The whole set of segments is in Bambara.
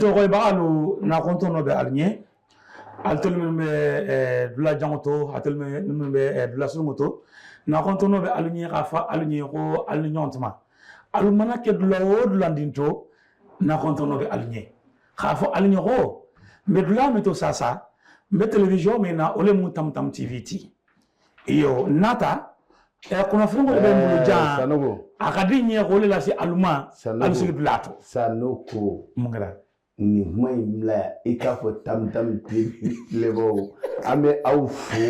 N tɔgɔ na kɔntɔn bɛ ali ɲɛ alitolu minnu bɛ dula jango to atolu minnu bɛ dula surungo to na kɔntɔn bɛ alu ɲɛ k'a fɔ alu ɲɛ ko alu ni ɲɔgɔn tuma alu mana kɛ dula o dulandin to na kɔntɔn bɛ alu ɲɛ k'a fɔ alu ɲɛ ko n bɛ dula min to sasa n bɛ télévision min na o le mu Tam Tam TV ti iyo nata kunnafoni ko de bɛ n bolo jan Sanogo a ka di n ɲɛ k'o le lase alu ma alu sigi dula to Sanoko mun kɛra nin kuma in bila yan i k'a fɔ Tam Tam TV filɛbagaw an bɛ aw fo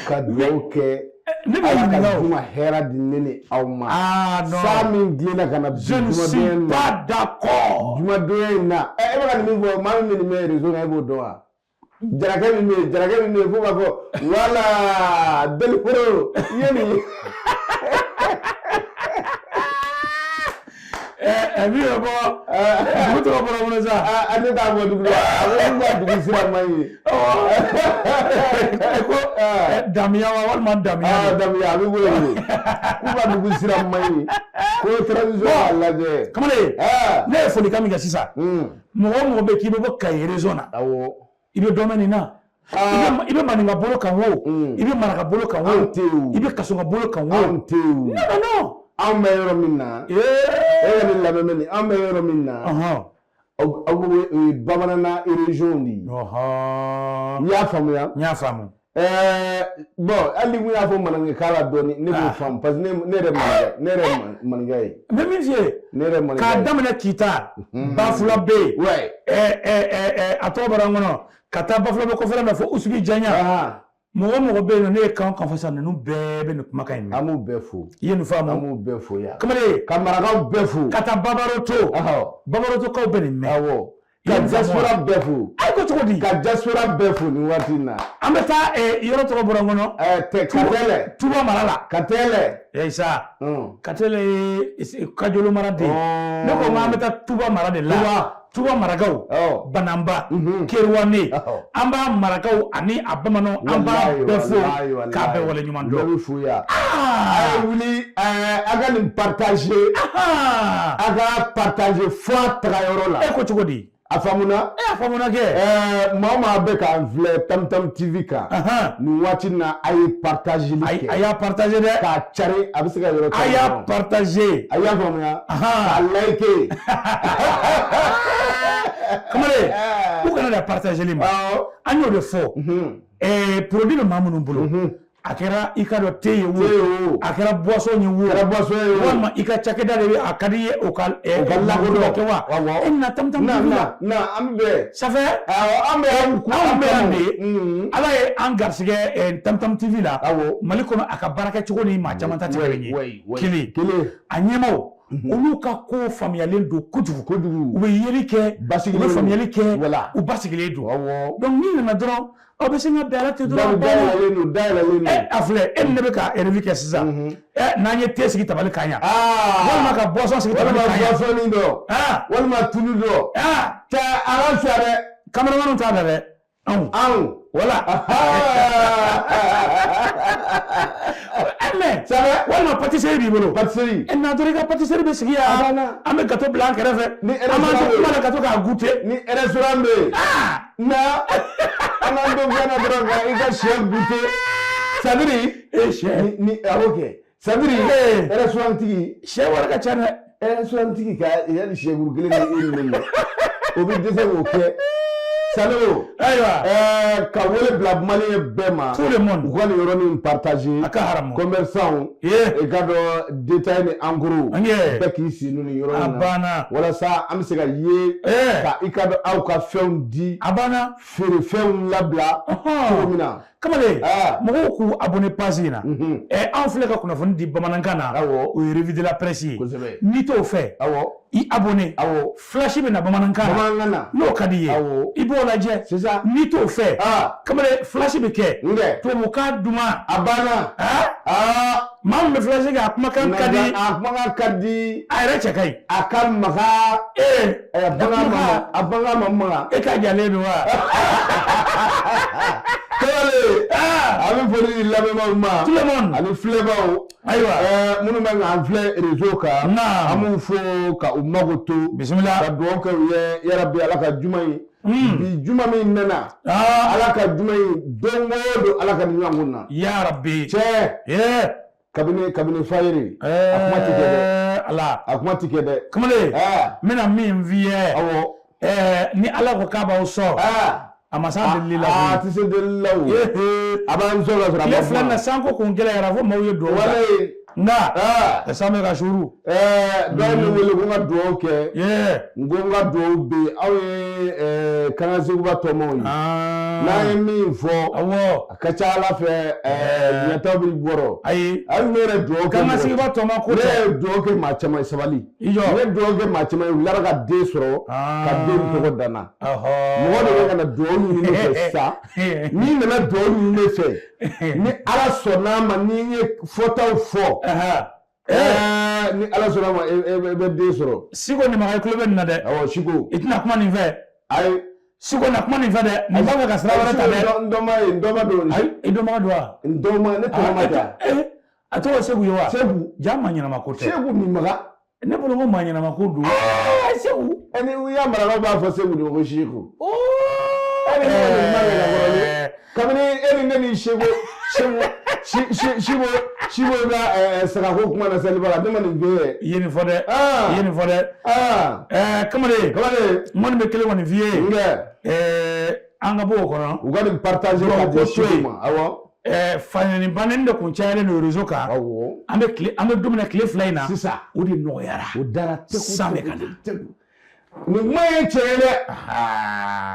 ka dugawu kɛ ne bɛ Ala ka ɲininka o juma hɛrɛ di ne ni aw ma ah non saa min tilenna ka na bi je ne suis jumadonya in na pas d'accord jumadonya in na e bɛ ka nin min fɔ maa min bɛ nin mɛn réseau kan e b'o dɔn wa jarakɛ min bɛ yen jarakɛ min bɛ yen f'o b'a fɔ wala deliforo i ye nin ye min bɛ bɔ dugu tɔgɔ bɔra kɔnɔ sa a ne t'a fɔ dugu la a ko k'u ka dugu sira man ɲi ko damiya wa walima damiya aa damiya a bɛ wele wele k'u ka dugu sira man ɲi ko transition k'a lajɛ kamalen ne ye folikan min kɛ sisan mɔgɔ o mɔgɔ bɛ k'i bɛ bɔ Kayi région na awɔ i bɛ dɔ mɛn nin na i bɛ maninka bolo kan o i bɛ maraka bolo kan o anw tɛ yen i bɛ kasonka bolo kan o anw tɛ yen non non non anw bɛ yɔrɔ min na e ka nin lamɛn bɛ nin anw bɛ yɔrɔ min na aw bɛ bamananna région de ye i y'a faamuya n y'a faamu bon hali ni kun y'a fɔ maninkakan la dɔɔni ne b'o faamu parce que ne yɛrɛ maninka ne yɛrɛ maninka ye n bɛ min f'i ye ne yɛrɛ maninka k'a daminɛ Kita Bafulabe a tɔgɔ bɔra n kɔnɔ ka taa Bafulabe kɔfɛla la fo Usugi Janya mɔgɔ o mɔgɔ bɛ yen nɔ ne ye kan o kan fɔ sisan ninnu bɛɛ bɛ nin kumakan in mɛn an b'u bɛɛ fo i ye nin faamu an b'u bɛɛ fo yan kamalen ka marakaw bɛɛ fo ka taa Babaroto Babarotokaw bɛ nin mɛn awɔ ka diaspora bɛɛ fo ayi ko cogo di ka diaspora bɛɛ fo nin waati in na an bɛ taa yɔrɔ tɔgɔ bɔra n kɔnɔ Katɛlɛ Tuba mara la Katɛlɛ sa Katɛlɛ ye Kajolo mara de ye ne ko an bɛ taa Tuba mara de la Tuba marakaw Bananba Keruwane an b'a marakaw ani a bamananw an b'a bɛɛ fo k'a bɛɛ waleɲuman dɔn bɛɛ bɛ fo yan a ye wuli a ka nin partager a ka partager fo a tagayɔrɔ la e ko cogo di a faamuna e y'a faamuna kɛ maa o maa bɛ k'an filɛ Tam Tam TV kan nin waati in na a ye partageli kɛ a y'a partager dɛ k'a cari a bɛ se ka yɔrɔ a y'a partager a y'a faamuya k'a liker kamalen u kana da partageli ma an y'o de fɔ produit bɛ maa minnu bolo a kɛra i ka dɔn te ye wo a kɛra boisson ye wo kɛra boisson ye wo walima i ka cakɛda de bɛ a ka di i ye o ka o ka lakodɔn kɛ wa e na Tam Tam na na na an bɛ ça fait awɔ an bɛ anw bɛ yan de Ala ye an garisɛgɛ Tam Tam TV la awɔ Mali kɔnɔ a ka baarakɛcogo ni maa caman ta tɛ kelen ye kelen kelen a ɲɛmaaw olu ka ko faamuyalen don kojugu kojugu u bɛ yeli kɛ basigilen u bɛ faamuyali kɛ voilà u basigilen don awɔ donc n'i nana dɔrɔn aw bɛ se ka bɛn ala ten dɔrɔn dayɛlɛlen don dayɛlɛlen don a filɛ e ni ne bɛ ka revue kɛ sisan n'an ye te sigi tabali kan yan walima ka boisson sigi tabali kan yan walima boisson dɔ walima tulu dɔ cɛ a ka fisa dɛ cameraman t'a da dɛ anw anw voilà mais walima pâtisserie b'i bolo pâtisserie e na dɔrɔn i ka pâtisserie bɛ sigi yan an bɛ gâteau bila an kɛrɛfɛ ni an b'an to kuma la ka to k'a goûter ni restaurant bɛ yen na an k'an to fɛn na dɔrɔn ka i ka sɛ goûter c'est à dire e sɛ ni awɔ kɛ c'est à dire restaurant tigi sɛ wari ka ca dɛ restaurant tigi ka yanni sɛkuru kelen ni e ni ne o bɛ dɛsɛ k'o kɛ Sanogo ayiwa ka wele bila malien bɛɛ ma tout le monde u ka nin yɔrɔnin partager a ka haramu commerçant i ka dɔn détail ni en gros bɛɛ k'i sen don nin yɔrɔ in na a banna walasa an bɛ se ka ye ka i ka dɔn aw ka fɛnw di a banna feerefɛnw labila cogo min na kamalen mɔgɔw k'u abonné page in na anw filɛ ka kunnafoni di bamanankan na o ye revue de la presse ye n'i t'o fɛ i abonné flash bɛ na bamanankan na n'o ka di i ye i b'o lajɛ sisan n'i t'o fɛ kamalen flash bɛ kɛ tubabukan duman a banna maa min bɛ flash kɛ a kumakan ka di a kumakan ka di a yɛrɛ cɛ ka ɲi a ka maga a bagan ma a bagan ma maga e ka jalen don wa Kamalen, an bɛ foli di lamɛnbaaw ma. Tout le monde. Ani filɛbaaw. Ayiwa. Minnu bɛ k'an filɛ réseau kan. Naam. An b'u fo ka u mago to. Bisimila. Ka dugawu kɛ u ye yarabi Ala ka juma in. Bi juma min nana. Ala ka juma in don o don Ala ka nin ɲɔgɔn kun na. Ya Rabbi. Cɛ. Ye. Kabini fayiri. A kuma ti kɛ dɛ. Ala. A kuma ti kɛ dɛ. Kamalen. N bɛna min f'i ye. Awɔ. Ni Ala ko k'a b'aw sɔn. A ma s'a delili la koyi. A tɛ se delili la o. A b'an sɔn ka sɔrɔ a ma Tile fila in na sanko kun gɛlɛyara fo maaw ye dugawu kɛ. Walayi. Nka san bɛ ka suuru. Dɔ ye ne wele ko n ka dugawu kɛ. N ko n ka dugawu bɛ yen aw ye Kanga Seguba tɔmɔw ye. N'an ye min fɔ. Awɔ. A ka ca Ala fɛ ɲɛtaw bɛ bɔrɔ. Ayi. Hali ne yɛrɛ dugawu kɛ. Kanga Seguba tɔmɔ ko tɛ. Ne ye dugawu kɛ maa caman ye sabali. I jɔ. Ne ye dugawu kɛ maa caman ye u tilara ka den sɔrɔ. Ka den tɔgɔ da n na. Mɔgɔ de bɛ ka na dugawu ɲini ne fɛ sisan. N'i nana dugawu ɲini ne fɛ. Ni Ala sɔnn'a ma ni n ye fɔtaw fɔ. Ni Ala sɔnn'a ma e bɛ den sɔrɔ. Siko Nimaga i tulo bɛ nin na dɛ. Awɔ Siko. I tɛna kuma nin fɛ. Ayi. Siko na kuma nin fɛ dɛ. Nin b'a fɛ ka sira wɛrɛ ta dɛ. N dɔnba ye n dɔnba don. Ayi i dɔnbaga don wa? N dɔnba ne tɔgɔ ma ja. A tɔgɔ Segu ye wa? Segu. Ja maa ɲɛnama ko tɛ. Segu Nimaga. Ne bolo ko maa ɲɛnama ko don. Segu. Ni u y'a marakaw b'a fɔ Segu de ma ko Seku. E ni ne ma kɛ ka kɔrɔlen. Kabini e ni ne ni Seko Seko Sibo Sibo ka sagako kuma na saliba la ne ma nin f'e ye. I ye nin fɔ dɛ. I ye nin fɔ dɛ. Kamalen. Kamalen. N kɔni bɛ kelen kɔni f'i ye. Nkɛ. An ka bɔ o kɔnɔ. U ka nin partager ka di Seko ma. Awɔ. Fanɛni banɛni de kun cayalen don réseau kan. Awɔ. An bɛ tile an bɛ don min na tile fila in na. Sisan. O de nɔgɔyara. O dara teku. San bɛ ka na. Nin kuma ye tiɲɛ ye dɛ.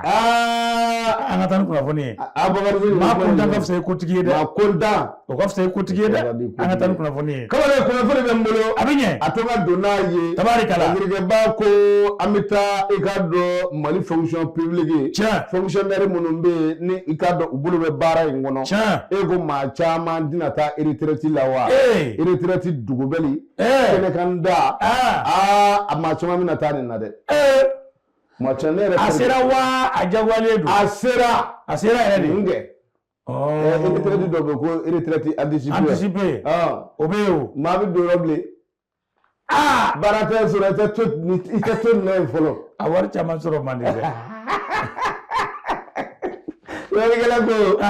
An ka taa ni kunnafoni ye. Abubakar Maa kuntan ka fisa i kotigi ye dɛ. Maa kuntan. O ka fisa i kotigi ye dɛ. An ka taa ni kunnafoni ye. Kamalen kunnafoni bɛ n bolo. A bɛ ɲɛ. A to ka don n'a ye. Tabarikala. Yirikɛba ko an bɛ taa i k'a dɔn Mali fonction publique. Tiɲɛ. Fonctionnaire minnu bɛ yen ni i k'a dɔn u bolo bɛ baara in kɔnɔ. Tiɲɛ. E ko maa caman tɛna taa retraite la wa? Ee. Retraite dugubɛli. Kɛnɛkan da. Aa a maa caman bɛna taa nin na dɛ. Maa caman ne yɛrɛ. A sera wa a jagoyalen don. A sera. A sera yɛrɛ de. Mun kɛ? Retraite dɔ bɛ yen ko retraite anticipée. Anticipée. O bɛ yen o. Maa bɛ don yɔrɔ bilen. Aa. Baara tɛ sɔrɔ i tɛ to i tɛ to nin na yen fɔlɔ. A wari caman sɔrɔ man di dɛ. Sɛbɛnnikɛla ko a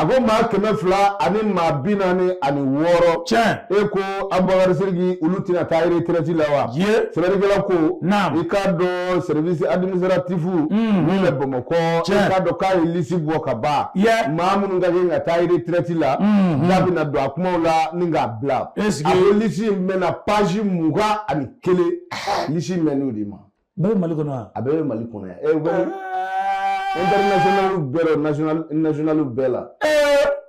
ko maa 246. Tiɲɛ. E ko Abubakari Siriki olu tɛna taa retraite la wa? Ye. Sɛbɛnnikɛla ko. Naam. I k'a dɔn service administratif. Min bɛ Bamakɔ. Tiɲɛ. I k'a dɔn k'a ye liste bɔ ka ban. Ye. Maa minnu ka kan ka taa retraite la. Da bɛna don a kumaw la ni k'a bila. Est-ce que. A ko liste in bɛna page 21. Liste in bɛ n'o de ma. Bɛɛ bɛ Mali kɔnɔ wa? A bɛɛ bɛ Mali kɔnɔ yan. U bɛ international bɛɛ la national bɛɛ la.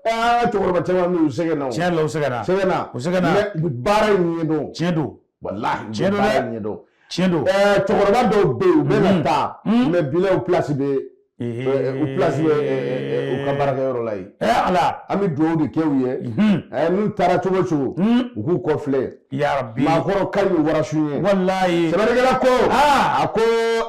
Aa cɛkɔrɔba caman bɛ yen u sɛgɛnna o. Tiɲɛ la u sɛgɛnna. Sɛgɛnna. U sɛgɛnna. Mais u bɛ baara in ɲɛdɔn. Tiɲɛ don. Walahi u Tiɲɛ bɛ don baara dɛ. in ɲɛdɔn. Tiɲɛ don. Cɛkɔrɔba dɔw bɛ yen u bɛ na taa. Mais bilahi u place bɛ u place bɛ u ka baarakɛyɔrɔ la yen. Ala. An bɛ dugawu de kɛ u ye. N'u taara cogo o cogo. U k'u kɔ filɛ. Yarabi. Maakɔrɔ ka ɲi warasun ye. Walayi. Sɛbɛnnikɛla ko. A ko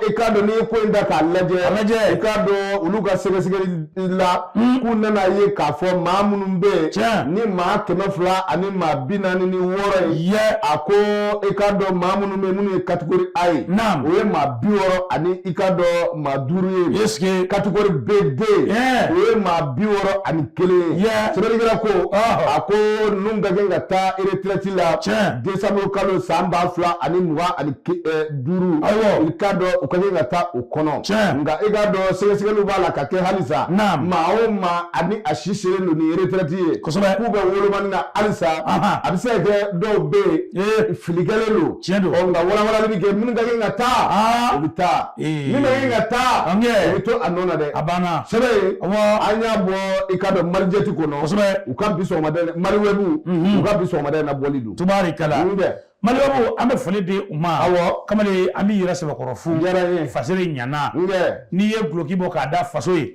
i k'a dɔn n'i ye ko in ta k'a lajɛ. A lajɛ. I k'a dɔn olu ka sɛgɛsɛgɛli la. K'u nana ye k'a fɔ maa minnu bɛ yen. Tiɲɛ. Ni maa 246 ye. Ye. A ko i k'a dɔn maa minnu bɛ yen minnu ye catégorie A ye. Naam. O ye maa 60 ani i k'a dɔn maa 5 ye. Est ce que. Catégorie B D. Ɛɛ. O ye maa 61 ye. Ye. Sɛbɛnnikɛla ko. Ɔhɔ. A ko ninnu ka kan ka taa retraite la. Tiɲɛ. Décembre kalo san 2025. Awɔ. I k'a dɔn u ka kan ka taa o kɔnɔ. Tiɲɛ. Nka i k'a dɔn sɛgɛsɛgɛliw b'a la ka kɛ halisa. Naam. Maa o maa ani a si selen don ni retraite ye. Kosɛbɛ. K'u bɛ wolomani na halisa. Ahan. A bɛ se ka kɛ dɔw bɛ yen. Fili kɛlen don. Tiɲɛ don. Ɔ nka walawalali bɛ kɛ minnu ka kan ka taa. U bɛ taa. Minnu ka kan ka taa. Ɔnkɛ. U bɛ to a nɔ na dɛ. A banna. Sɛbɛn in. Awɔ. An y'a bɔ i k'a dɔn Malijɛti kɔnɔ. Kosɛbɛ. U ka bi sɔgɔmada in Maliwɛbu. U ka bi sɔgɔmada in na bɔli don. Tubaarikala. Mun kɛ? Maliwɛbu an bɛ foli di u ma. Awɔ. Kamalen an b'i yɛrɛ sɛbɛkɔrɔ fo. Diyara n ye. Fasere ɲana. Mun kɛ? N'i ye guloki bɔ k'a da faso ye.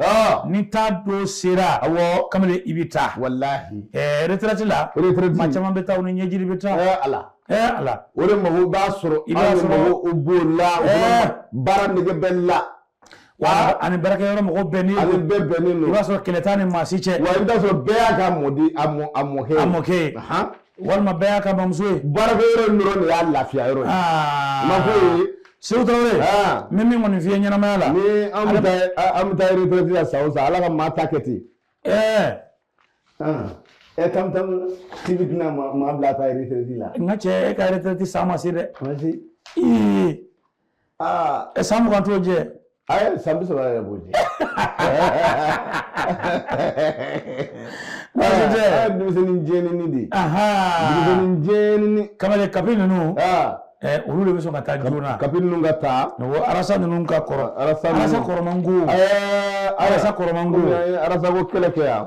Ni taa don sera. Awɔ. Kamalen i bɛ taa. Walahi. Retraite la. Retraite. Maa caman bɛ taa u ni ɲɛjiri bɛ taa. Ala. Ala. O de mago b'a sɔrɔ. I b'a sɔrɔ. Anw de mago b'o la. O fana baara nege bɛ la. Ani baarakɛyɔrɔ mɔgɔw bɛnnen Ani bɛɛ bɛnnen I don. b'a sɔrɔ kɛlɛ t'a ni maa si cɛ. Wa i bɛ taa sɔrɔ bɛɛ y'a ka mɔdi, a mɔ a mɔkɛ ye. A mɔkɛ ye. Walima bɛɛ y'a ka bamuso ye. Baarakɛyɔrɔ in dɔrɔn de y'a lafiya yɔrɔ ye. Ma fɔ ye. Seku Tarawele, n bɛ min kɔni f'i ye ɲɛnamaya la. Ni an bɛ taa retraite la san o san, Ala ka maa ta kɛ ten. Ɛ, tam tam TV tɛna maa bila taa retraite la. N ka cɛ, e ka retraite san ma se dɛ. Ma se. Ii. Aa. Ɛ, san 20 t'o jɛ. Ayi, san 30 yɛrɛ b'o jɛ. Baasi tɛ. A ye denmisɛnnin jɛnini de ye. Denmisɛnnin jɛnini. Kamalen, kapi ninnu. Olu de bɛ sɔn ka taa joona. Kapi ninnu ka taa. Awɔ, arasa ninnu ka kɔrɔ. Arasa ninnu. Arasa kɔrɔmango. Arasa kɔrɔmango. Komi an ye arasa ko kɛlɛ kɛ yan.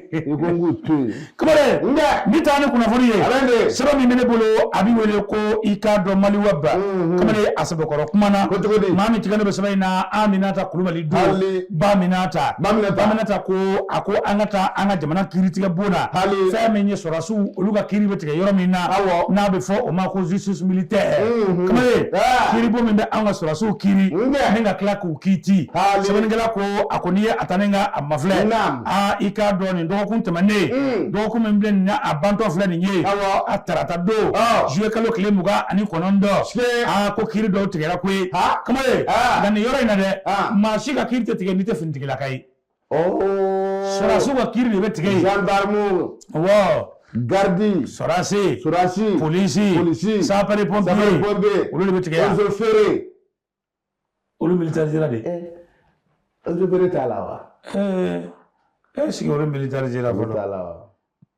I ko n k'u to yen. Kamalen, N bɛ. n bɛ taa ni kunnafoni ye. Ale de. Sɛbɛn min bɛ ne bolo, a bɛ wele ko i k'a dɔn Mali Web. Kamalen, a sɛbɛkɔrɔ kuma na. Ko cogo di? Maa min tigɛ ne bɛ sɛbɛn in na, Aminata Kulubali don. Hali. Baminata. Baminata. Baminata ko a ko an ka taa an ka jamana kiiritigɛ bon na. Hali. Fɛn min ye sɔrɔdasiw olu ka kiiri bɛ tigɛ yɔrɔ min na. Awɔ. N'a bɛ fɔ o ma ko justice militaire. Kamalen, kiiribon min bɛ an ka sɔrɔdasiw kiiri. Nge. Ni ka tila k'u kiiti. Hali. Sɛbɛnnikɛla ko a ko n'i ye a ta ni ka a mafilɛ. Naam. Aa, i k'a dɔn nin dɔgɔkun tɛmɛnen. Dɔgɔkun min filɛ nin ye, a bantɔ filɛ nin ye. Awɔ. A tarata don. Juillet kalo tile 29. Aa, ko kiiri dɔw tigɛra koyi. Kamalen, nka nin yɔrɔ in na dɛ, maa si ka kiiri tɛ tigɛ n'i tɛ finitigilaka ye. Sɔrɔdasiw ka kiiri de bɛ tigɛ yen. Gendarme. Awɔ. Garde. Sɔrɔdasi. Sɔrɔdasi. Polisi. Polisi. Sapeur pompier. Sapeur pompier. Olu de bɛ tigɛ yan. Eaux et forêts. Olu militarisé de. Eaux et forêts t'a la wa? Ɛɛ, est-ce que olu militarisé la Olu fɔlɔ? t'a la wa?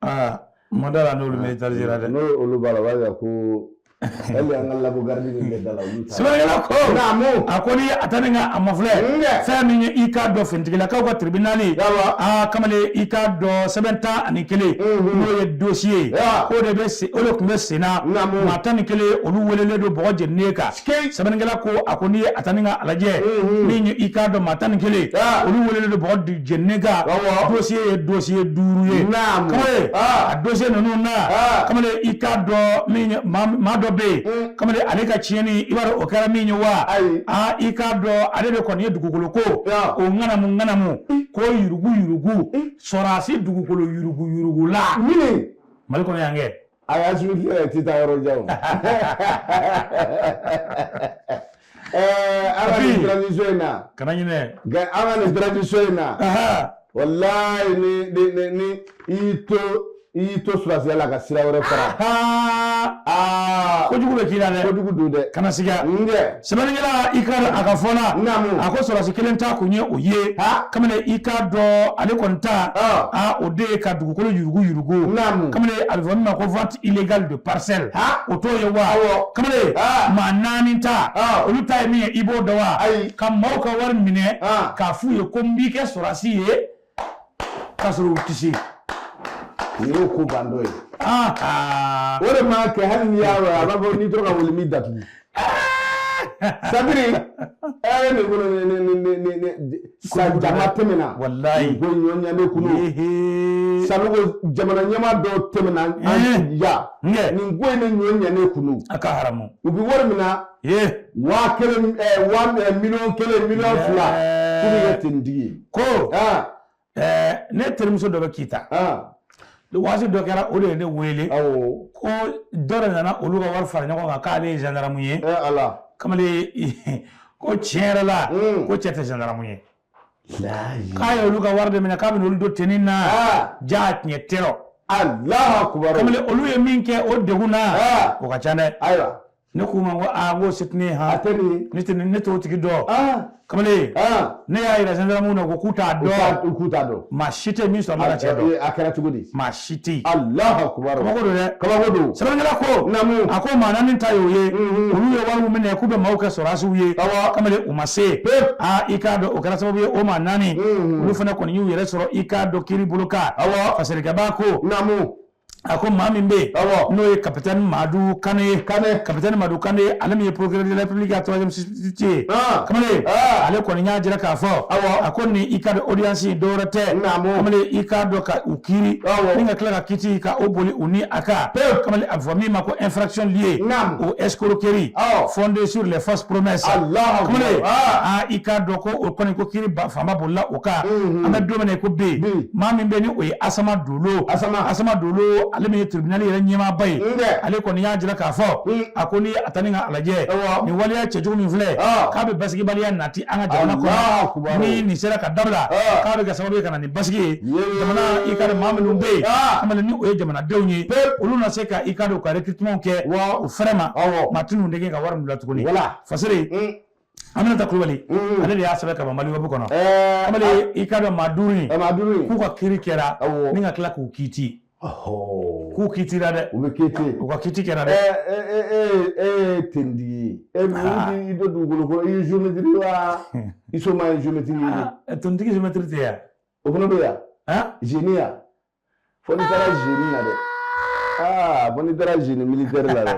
Aa, ma da la n'olu militarisé la dɛ. N'o olu b'a la, o b'a yira ko hali an ka labo garde min bɛ da la, olu t'a la. Sɛbɛnnikɛla ko Naamu. a ko ni a ta ni ka a mafilɛ, Nge. fɛn min ye i k'a dɔn finitigilakaw ka tribunal. Awɔ. Aa, kamalen, i k'a dɔn sɛbɛn 11, n'o ye dossier ye, k'o de bɛ sen, o de tun bɛ sen na. Naamu. Maa 11, olu welelen don bɔgɔ jeninen kan. Sɛbɛnnikɛla ko a ko n'i ye a ta ni ka a lajɛ, min ye i k'a dɔn maa 11, olu welelen don bɔgɔ jeninen kan. Awɔ. Dossier ye dossier 5 ye. Naamu. Kamalen, a dossier ninnu na, kamalen, i k'a dɔn min ye maa dɔ bɛ yen, kamalen, ale ka tiɲɛni, i b'a dɔn o kɛra min ye wa? Ayi. Aa, i k'a dɔn ale de kɔni ye dugukolo ko o ŋanamu ŋanamu ko yurugu yurugu, sɔrɔdasi dugukolo yurugu yurugu la. Mini. Mali kɔnɔ yan kɛ. A y'a sugu yɛrɛ ti taa yɔrɔ jan o. Ɛɛ, an ka nin transition in na. Kana ɲinɛ. Nka an ka nin transition in na. Walayi, ni i y'i to i y'i to sɔrɔdasiya la ka sira wɛrɛ fara. Aa, Kojugu bɛ k'i la dɛ. Kojugu don dɛ. Kana siga. Nge. Sɛbɛnnikɛla, i k'a dɔn a ka fɔ la. Naamu. A ko sɔrɔdasi kelen ta kun ye o ye. Kamalen, i k'a dɔn ale kɔni ta. Aa, o de ye ka dugukolo yurugu yurugu. Naamu. Kamalen, a bɛ fɔ min ma ko vente illégale de parcelle. O t'o ye wa? Awɔ. Kamalen, maa 4 ta. Olu ta ye min ye, i b'o dɔn wa? Ayi. Ka maaw ka wari minɛ. K'a f'u ye ko n b'i kɛ sɔrɔdasi ye, k'a sɔrɔ u tɛ se. Nin y'o ko bandɔ ye. O de m'a kɛ, hali n'i y'a a b'a fɔ n'i tora ka wuli n b'i datugu. Sadiri ɛ, nin kɔnɔ ni san jama tɛmɛna. Walayi. Nin ko in ɲɔ ɲɛ ne kunu. Sanogo jamana ɲɛmaa dɔw tɛmɛna an ya. Nin ko in ne ɲɔ ɲɛ ne kunu. A ka haramu. U bɛ wari min na. 1000, waa 1,000,000, 2,000,000 k'u bɛ kɛ tenitigi ye. Ko. Ne terimuso dɔ bɛ Kita. Waati dɔ kɛra, o de ye ne wele. Ko dɔ de nana olu ka wari fara ɲɔgɔn kan k'ale ye gendarme ye. Ala. Kamalen ko tiɲɛ yɛrɛ la, ko cɛ tɛ gendarme ye. K'a ye olu ka wari de minɛ k'a bɛ n'olu don tenue na. Ja tiɲɛ tɛ rɔ. Alahu akubaru. Kamalen, olu ye min kɛ o degun na, o ka ca dɛ. Ayiwa. Ne k'u ma ko aa, n ko se tɛ ne ye han. A tɛ nin ye. Ne tɛ ne t'o tigi dɔn. Kamalen, ne y'a yira gendarme na ko k'u t'a dɔn. K'u t'a dɔn. Maa si tɛ min sɔrɔ ka cɛ dɔn. A kɛra cogo di? Maa si tɛ yen. Alahu akubaru. Kabako don dɛ. Kabako don. Sɛbɛnnikɛla ko. Naamu. A ko maa 4 ta y'o ye. Olu ye wariw minɛ k'u bɛ maaw kɛ sɔrɔdasiw ye. Awɔ. Kamalen, u ma se. Aa, i k'a dɔn o kɛra sababu ye, o maa 4. Olu fana kɔni y'u yɛrɛ sɔrɔ, i k'a dɔn kiiri bolo kan. Awɔ. Fasalikɛbaa ko. Naamu. A ko maa min bɛ yen, n'o ye capitaine Madu Kane ye. Kane. Capitaine Madu Kane, ale min ye procureur de la République a troisième substitut ye. Kamalen, ale kɔni y'a jira k'a fɔ, a ko nin i ka dɔn audience in dɔwɛrɛ tɛ. Kamalen, i k'a dɔn ka u kiiri ni ka tila ka kiti ka o boli u ni a kan. Kamalen, a bɛ fɔ min ma ko infraction liée aux escroqueries fondée sur les fausses promesses. Kamalen, aa, i k'a dɔn ko o kɔni ko kiiri fanba bolila o kan. An bɛ don min na i ko bi, maa min bɛ ni o ye Asama Dolo. Asama. Asama Dolo, ale min ye tribunal yɛrɛ ɲɛmaaba ye, ale kɔni y'a jira k'a fɔ, a ko n'i a ta ni k'a lajɛ, nin waleya cɛjugu min filɛ, k'a bɛ basigibaliya nati an ka jamana kɔnɔ, ni nin sera ka dabila, k'a bɛ kɛ sababu ye ka na ni basigi ye jamana. I ka dɔn maa minnu bɛ yen, kamalen, ni o ye jamanadenw ye, olu na se ka i ka dɔn u ka recrutement kɛ u fɛrɛ ma, maa tɛn'u nɛgɛn ka wari min bila tuguni. Fasere Aminata Kulubali, ale de y'a sɛbɛn ka bɔ Mali Web kɔnɔ. Kamalen, i ka dɔn maa duuru in, maa duuru in, k'u ka kiiri kɛra ni ka tila k'u kiiti, k'u kiitira dɛ. U bɛ kiiti. U ka kiiti kɛra dɛ. E e e ye tenitigi ye, e i bɛ dugukolo kɔrɔ, i ye géomètre wa i soma ye géomètre ye? Tenitigi géomètre tɛ yan. O fana bɛ yan. Génie ya, fo n'i taara génie na dɛ. Aa, fo n'i taara génie militaire la dɛ.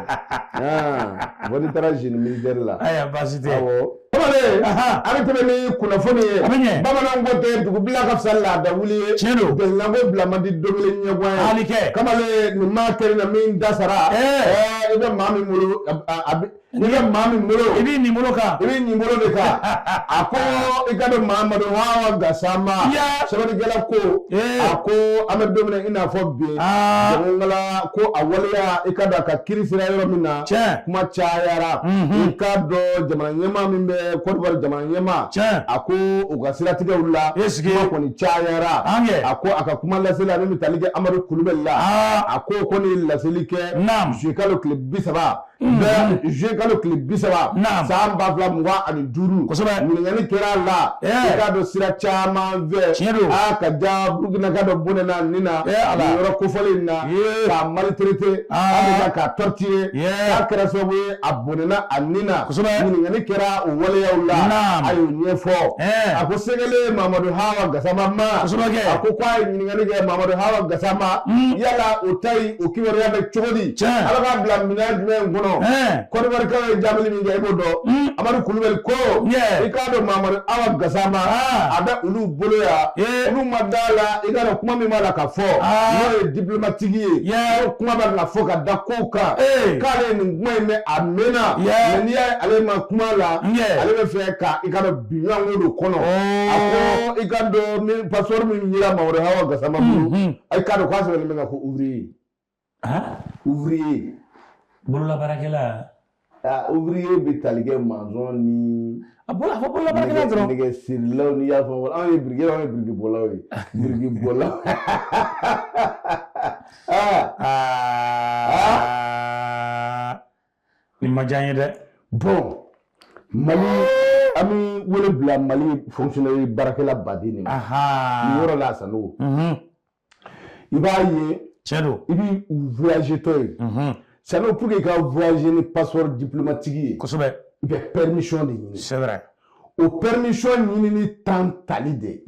Aa, fo n'i taara génie militaire la. Ayiwa, baasi tɛ. Awɔ. Kamalen, an bɛ tɛmɛ ni kunnafoni ye. A bɛ ɲɛ. Bamananw ko tɛ, dugubila ka fisa laada wuli ye. Tiɲɛ don. Gɛlɛnko bila man di don kelen ɲɛguwan ye. Hali kɛ. Kamalen, nin maa kelen na min da sara. I bɛ maa min bolo, a bɛ n'i bɛ maa min bolo, i b'i nin bolo kan. I b'i nin bolo de kan. A ko i ka dɔn Mamadu Hawa Gasama, sɛbɛnnikɛla ko, a ko an bɛ don min na i n'a fɔ bi, jagokɛla ko a waleya, i ka dɔn a ka kiiri sera yɔrɔ min na, kuma cayara. I ka dɔn jamana ɲɛmaa min bɛ Côte d'Ivoire, jamana ɲɛmaa, a ko u ka siratigɛw la, kuma kɔni cayara. A ko a ka kuma laseli min bɛ tali kɛ Amadu Kulubali la, a ko ko ni laseli kɛ juillet kalo tile 30 bɛɛ juillet kalo tile 30 san 2025. Ɲininkali kɛra a la, i k'a dɔn sira caman fɛ. Tiɲɛ don. A ka ja Burukina ka dɔ bɔnɛna nin na, nin yɔrɔ kofɔlen in na, k'a maltraité, a bɛ k'a torturer, k'a kɛra sababu ye a bɔnɛna a ni na. Ɲininkali kɛra o waleyaw la, a y'o ɲɛfɔ. A ko sɛgɛlen Mamadu Hawa Gasama ma, a ko k'a ye ɲininkali kɛ Mamadu Hawa Gasama, yala o ta in, o kibaruya bɛ cogo di? Ala k'a bila minɛn jumɛn kɔnɔ? Kɔdiwarikaw ye jaabili min kɛ, i b'o dɔn. Amadu Kulubali ko i k'a dɔn Mamadu Awa Gasama, a bɛ olu bolo yan, olu ma da la. I k'a dɔn kuma min b'a la ka fɔ, n'o ye diplomatique ye, n'o kuma b'a la fɔ ka da kow kan, k'ale ye nin kuma in mɛn a mɛnna, mais n'i y'a ye ale ma kuma la, ale bɛ fɛ ka i k'a dɔn binkanko de kɔnɔ. A ko i k'a dɔn min passeport min yira Mamadu Hawa Gasama bolo, i k'a dɔn k'a sɛbɛnnen bɛ ka ko ouvrier. Ouvrier. Bololabaarakɛla. Ouvrier bɛ tali kɛ maçon ni. A bolo a fɔ bololabaarakɛla dɔrɔn. Nɛgɛsirilaw n'i y'a fɔ, anw ye biriki, anw ye birikibɔlaw ye, birikibɔlaw. Nin ma diya n ye dɛ. Bon, Mali, an bɛ wele bila Mali fonctionnaire baarakɛla baden de ma. Nin yɔrɔ la, Sanogo. I b'a ye. Tiɲɛ don. I bɛ voyager tɔ ye. Sanogo, pour que i ka voyager ni passeport diplomatique ye. I bɛ permission de ɲini. C'est vrai. O permission ɲinini temps tali de.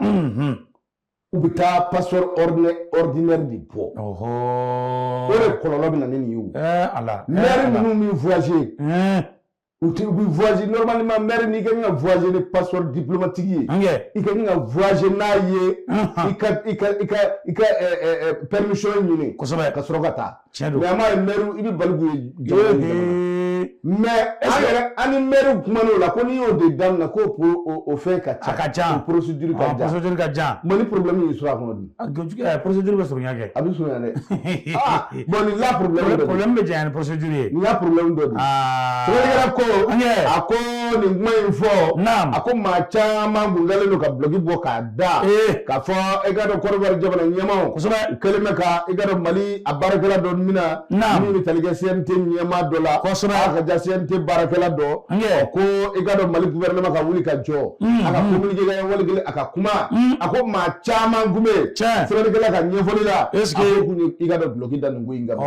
U bɛ taa passeport ordinaire de bɔ. O de kɔlɔlɔ bɛ na ni nin ye o. Ala. Maire ninnu bɛ voyager. U tɛ, u bɛ voyager normalement. Maire, n'i ka kan ka voyager ni passeport diplomatique ye, i ka kan ka voyager n'a ye, i ka permission ɲini. Ka sɔrɔ ka taa. Tiɲɛ don. Mais an b'a ye, maire, i bɛ bali k'u ye jamana ni jamana. Mais an yɛrɛ, an ni maire kuman'o la ko n'i y'o de daminɛ, k'o o fɛn ka ca. A ka ca. O procédure ka jan. Procédure ka jan. Bon, ni problème y'i sɔrɔ a kɔnɔ dun? Procédure bɛ surunya kɛ. A bɛ surunya dɛ. Bon, nin la problème dɔ de. Problème bɛ janya ni procédure ye. Nin y'a problème dɔ de. Sɛbɛnnikɛla ko, a ko nin kuma in fɔ. A ko maa caman kun kɛlen don ka bloc bɔ k'a da. K'a fɔ e k'a dɔn Côte d'Ivoire jamana ɲɛmaaw. U kɛlen bɛ ka i k'a dɔn Mali a baarakɛla dɔ mina. Min bɛ tali kɛ CNT ɲɛmaa dɔ la. A ka ja CNT baarakɛla dɔ. Ko i k'a dɔn Mali gouvernement ka wuli ka jɔ. A ka communiqué kɛ wali kelen a ka kuma. A ko maa caman kun bɛ yen. Sɛbɛnnikɛla ka ɲɛfɔli la. Est-ce que a ko kun ye i k'a dɔn bloc da nin ko in kama. Ɔ,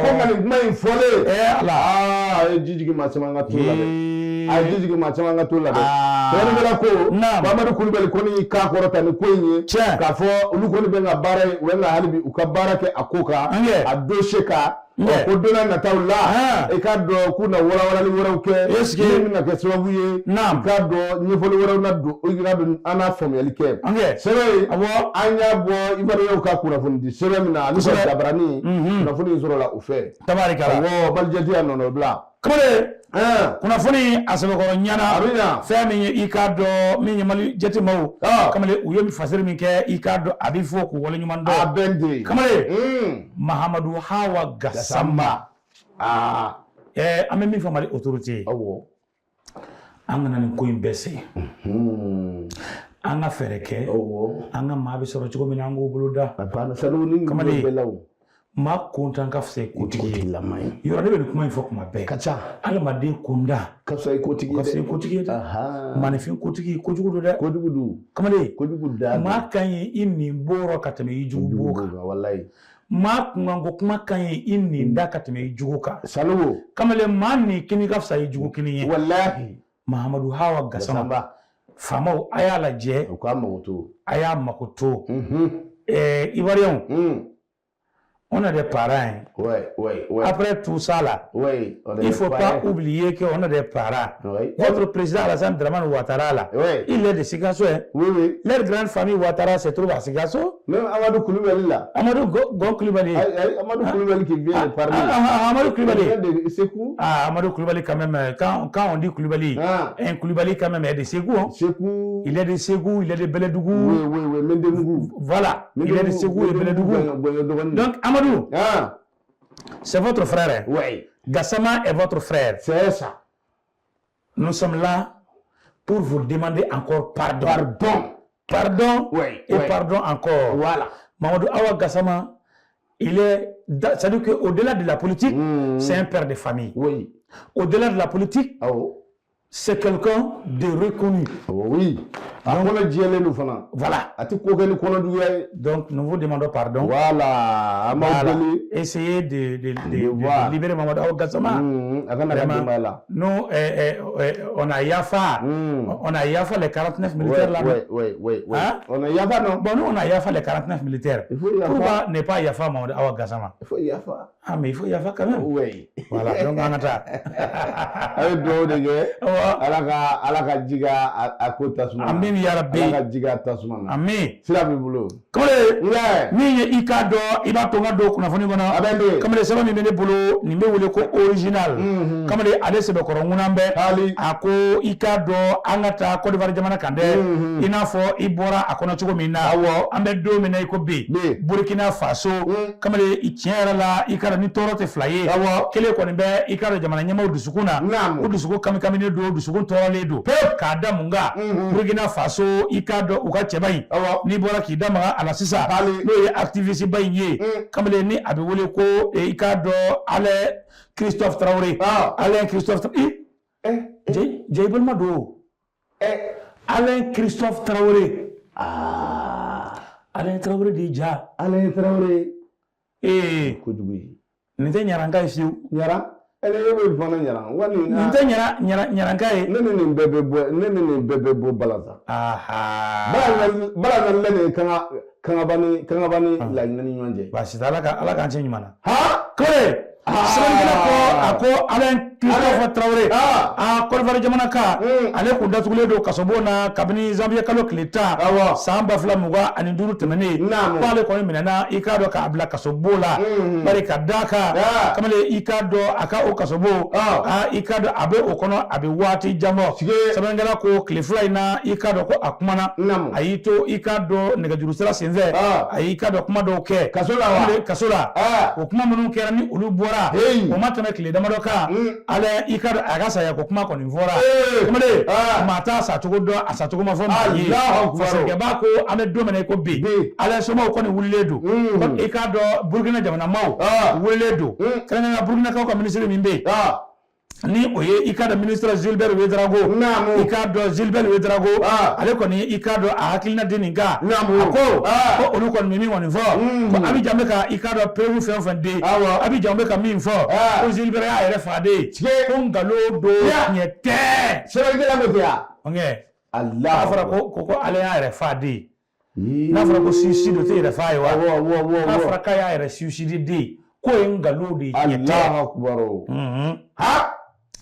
ko nka nin kuma in fɔlen. Ala. Aa, a ye ji jigin maa caman ka tu la dɛ. A ye ji jigin maa caman ka to la dɛ. Sɛbɛnnikɛla ko Amadu Kulubali kɔni y'i kan kɔrɔta ni ko in ye. K'a fɔ olu kɔni bɛ ka baara ye, u bɛ ka hali bi u ka baara kɛ a ko kan, a dossier kan. Ko don nataw la, i k'a dɔn k'u na walawalali wɛrɛw kɛ min bɛna kɛ sababu ye, i k'a dɔn ɲɛfɔli wɛrɛw na don, i k'a dɔn an n'a faamuyali kɛ. Sɛbɛn in, an y'a bɔ Ivoiriyɛnw ka kunnafoni di sɛbɛn min na ani ka jabarani kunnafoni in sɔrɔla u fɛ. Tabarikala. Awɔ, Malijɛti y'a nɔnɔbila. Kamalen, kunnafoni a sɛbɛkɔrɔ ɲɛna. Fɛn min ye, i k'a dɔn, min ye Mali jɛtemaw, kamalen, u ye fasiri min kɛ, i k'a dɔn, a bɛ fɔ k'u waleɲuman dɔn. A bɛ ten. Kamalen, Mahamadu Hawa Gasama, an bɛ min fɔ Mali autorité ye, an kana nin ko in bɛɛ se, an ka fɛɛrɛ kɛ an ka maa bɛ sɔrɔ cogo min na, an k'o bolo da. Kamalen, maa kuntan ka fisa i kotigi ye. Yɔrɔ ne bɛ nin kuma in fɔ kuma bɛɛ. Ka ca. Adamaden kuntan ka fisa i kotigi ye. Ka fisa i kotigi ye dɛ. Maaninfin kotigi, kojugu don dɛ. Kojugu don. Kamalen, kojugu da. Maa ka ɲi i nin bɔyɔrɔ ka tɛmɛ i jugu bo kan. Walayi. Maa kunkanko kuma ka ɲi i nin da ka tɛmɛ i jugu kan. Sanogo. Kamalen, maa nin kini ka fisa i jugu kini ye. Walahi. Mahamadu Hawa Gasama, faamaw, a y'a lajɛ. U k'a mako to. A y'a mako to. Ivoiriyɛnw, on a des parents. Hein. Ouais. Après tout ça là, ouais, il ne faut pas oublier qu'on a des parents. Ouais. Votre président Alassane Dramane Ouattara là, ouais, il est de Sikasso. Hein. Oui. Leur grande famille Ouattara se trouve à Sikasso. Même Amadou Koulibaly là. Amadou Gon Koulibaly. Amadou Koulibaly qui vient de parler. Amadou Koulibaly. Il vient de Ségou. Ah, Amadou Koulibaly quand même, quand on dit Koulibaly, un Koulibaly quand même est de Ségou. Hein. Ségou. Il est de Ségou, il est de Beledougou. Oui, Mendemougou. Voilà, il est de Ségou et Beledougou. Donc Amadou, c'est votre frère. Hein? Oui. Gassama est votre frère. C'est ça. Nous sommes là pour vous demander encore pardon. Pardon. Pardon. Oui. Et pardon encore. Voilà. Mamadou Awa Gassama, il est, c'est-à-dire qu'au-delà de la politique, c'est un père de famille. Oui. Au-delà de la politique, c'est quelqu'un de reconnu. Oui. Voilà. Donc, nous vous demandons pardon. Voilà. Voilà. Essayez de libérer Mamadou Awa Gassama. Nous, on a Yafa. On a Yafa les 49 militaires là. Oui. Hein? On a Yafa, non? Bon, nous, on a Yafa les 49 militaires. Il faut Yafa. Pourquoi ne pas Yafa Mamadou Awa Gassama? Il faut Yafa. Ah, mais il faut Yafa quand même. Oui. Voilà. Donc, on attend. Ala ka ji a ko tasuma. Amin ya Rabbi. Ala ka ji k'a tasuma na. Amin. Sira b'i bolo. Kamalen. Min ye i k'a dɔn, i b'a to n ka don kunnafoni kɔnɔ. A bɛ n. Kamalen, sɛbɛn min bɛ ne bolo, nin bɛ wele ko original. Kamalen, ale sɛbɛkɔrɔ ŋunan bɛ. Hali. A ko i k'a dɔn, an ka taa Côte d'Ivoire jamana kan dɛ. I n'a fɔ i bɔra a kɔnɔ cogo min na. Awɔ. An bɛ don min na i ko bi. Bi. Burkina Faso. Kamalen, tiɲɛ yɛrɛ la, i k'a dɔn ni tɔɔrɔ tɛ fila ye. Awɔ. Kelen kɔni bɛ, i k'a dɔn, jamana ɲɛmaaw dusukun na. Naamu. U dusukun kamikaminen don, dusukun tɔɔrɔlen don. K'a da mun kan? Burkina Faso, i k'a dɔn, u ka cɛba in. Awɔ. N'i bɔra k'i da maga a la sisan. Hali. N'o ye activiste ba in ye. Kamalen, ni a bɛ wele ko i k'a dɔn Alain Christophe Traoré. Alain Christophe Traoré. Jɛ, i balima don. Alain Christophe Traoré. Alain Traoré de ja. Alain Traoré. Ee. Kojugu ye. Nin tɛ ɲaranka ye fiyewu. Ɲara? E bɛ fana ɲara. Wali. Nin tɛ ɲaranka ye. Ne ni nin bɛɛ bɛ bɔ, ne ni nin bɛɛ bɛ bɔ Balazan. Balazan lɛ nin Kangaba ni Laginɛ ni ɲɔgɔn cɛ. Baasi tɛ, Ala k'an cɛ ɲuman na. Han. Kamalen, sɛbɛnnikɛla ko a ko Alain Christophe Traoré, a Côte d'Ivoire jamana kan, ale kun datugulen don kasobon na kabini janvier kalo tile 10 san 2025 tɛmɛnen. Naamu. Ko ale kɔni minɛna, i k'a dɔn, k'a bila kasobon la. Bari ka d'a kan, kamalen, i k'a dɔn, a ka o kasobon, i k'a dɔn, a bɛ o kɔnɔ a bɛ waati jan bɔ. Sɛbɛnnikɛla ko tile fila in na, i k'a dɔn ko a kumana. Naamu. A y'i to, i k'a dɔn, nɛgɛjuru sira senfɛ, a y'i k'a dɔn kuma dɔw kɛ. Kaso la wa? Kaso la. O kuma minnu kɛra ni olu bɔra, o ma tɛmɛ tile damadɔ kan, ala i ka dɔn a ka saya ko kuma kɔni fɔra. Kamalen, maa t'a sacogo dɔn, a sacogo ma fɔ maa ye. Fasokɛba ko an bɛ don min na i ko bi, ala somaw kɔni wulilen don. I k'a dɔn, Burukina jamana maaw wulilen don, kɛrɛnkɛrɛnnenya Burukinakaw ka minisiri min bɛ yen, Ni o ye i k'a dɔn ministre Gilbert Ouédraogo. I k'a dɔn Gilbert Ouédraogo, ale kɔni i k'a dɔn a hakilina di nin kan. A ko ko olu kɔni bɛ min kɔni fɔ, ko Abidjan bɛ ka i k'a dɔn preuve fɛn o fɛn di, Abidjan bɛ ka min fɔ, ko Gilbert y'a yɛrɛ fa de, ko nkalon don, tiɲɛ tɛ. Sɛbɛnnikɛla ko ten wa? N'a fɔra ko ale y'a yɛrɛ fa de, n'a fɔra ko suicide o tɛ yɛrɛ fa ye wa? N'a fɔra k'a y'a yɛrɛ suicide de, k'o ye nkalon de ye, tiɲɛ tɛ. Alahu akubar.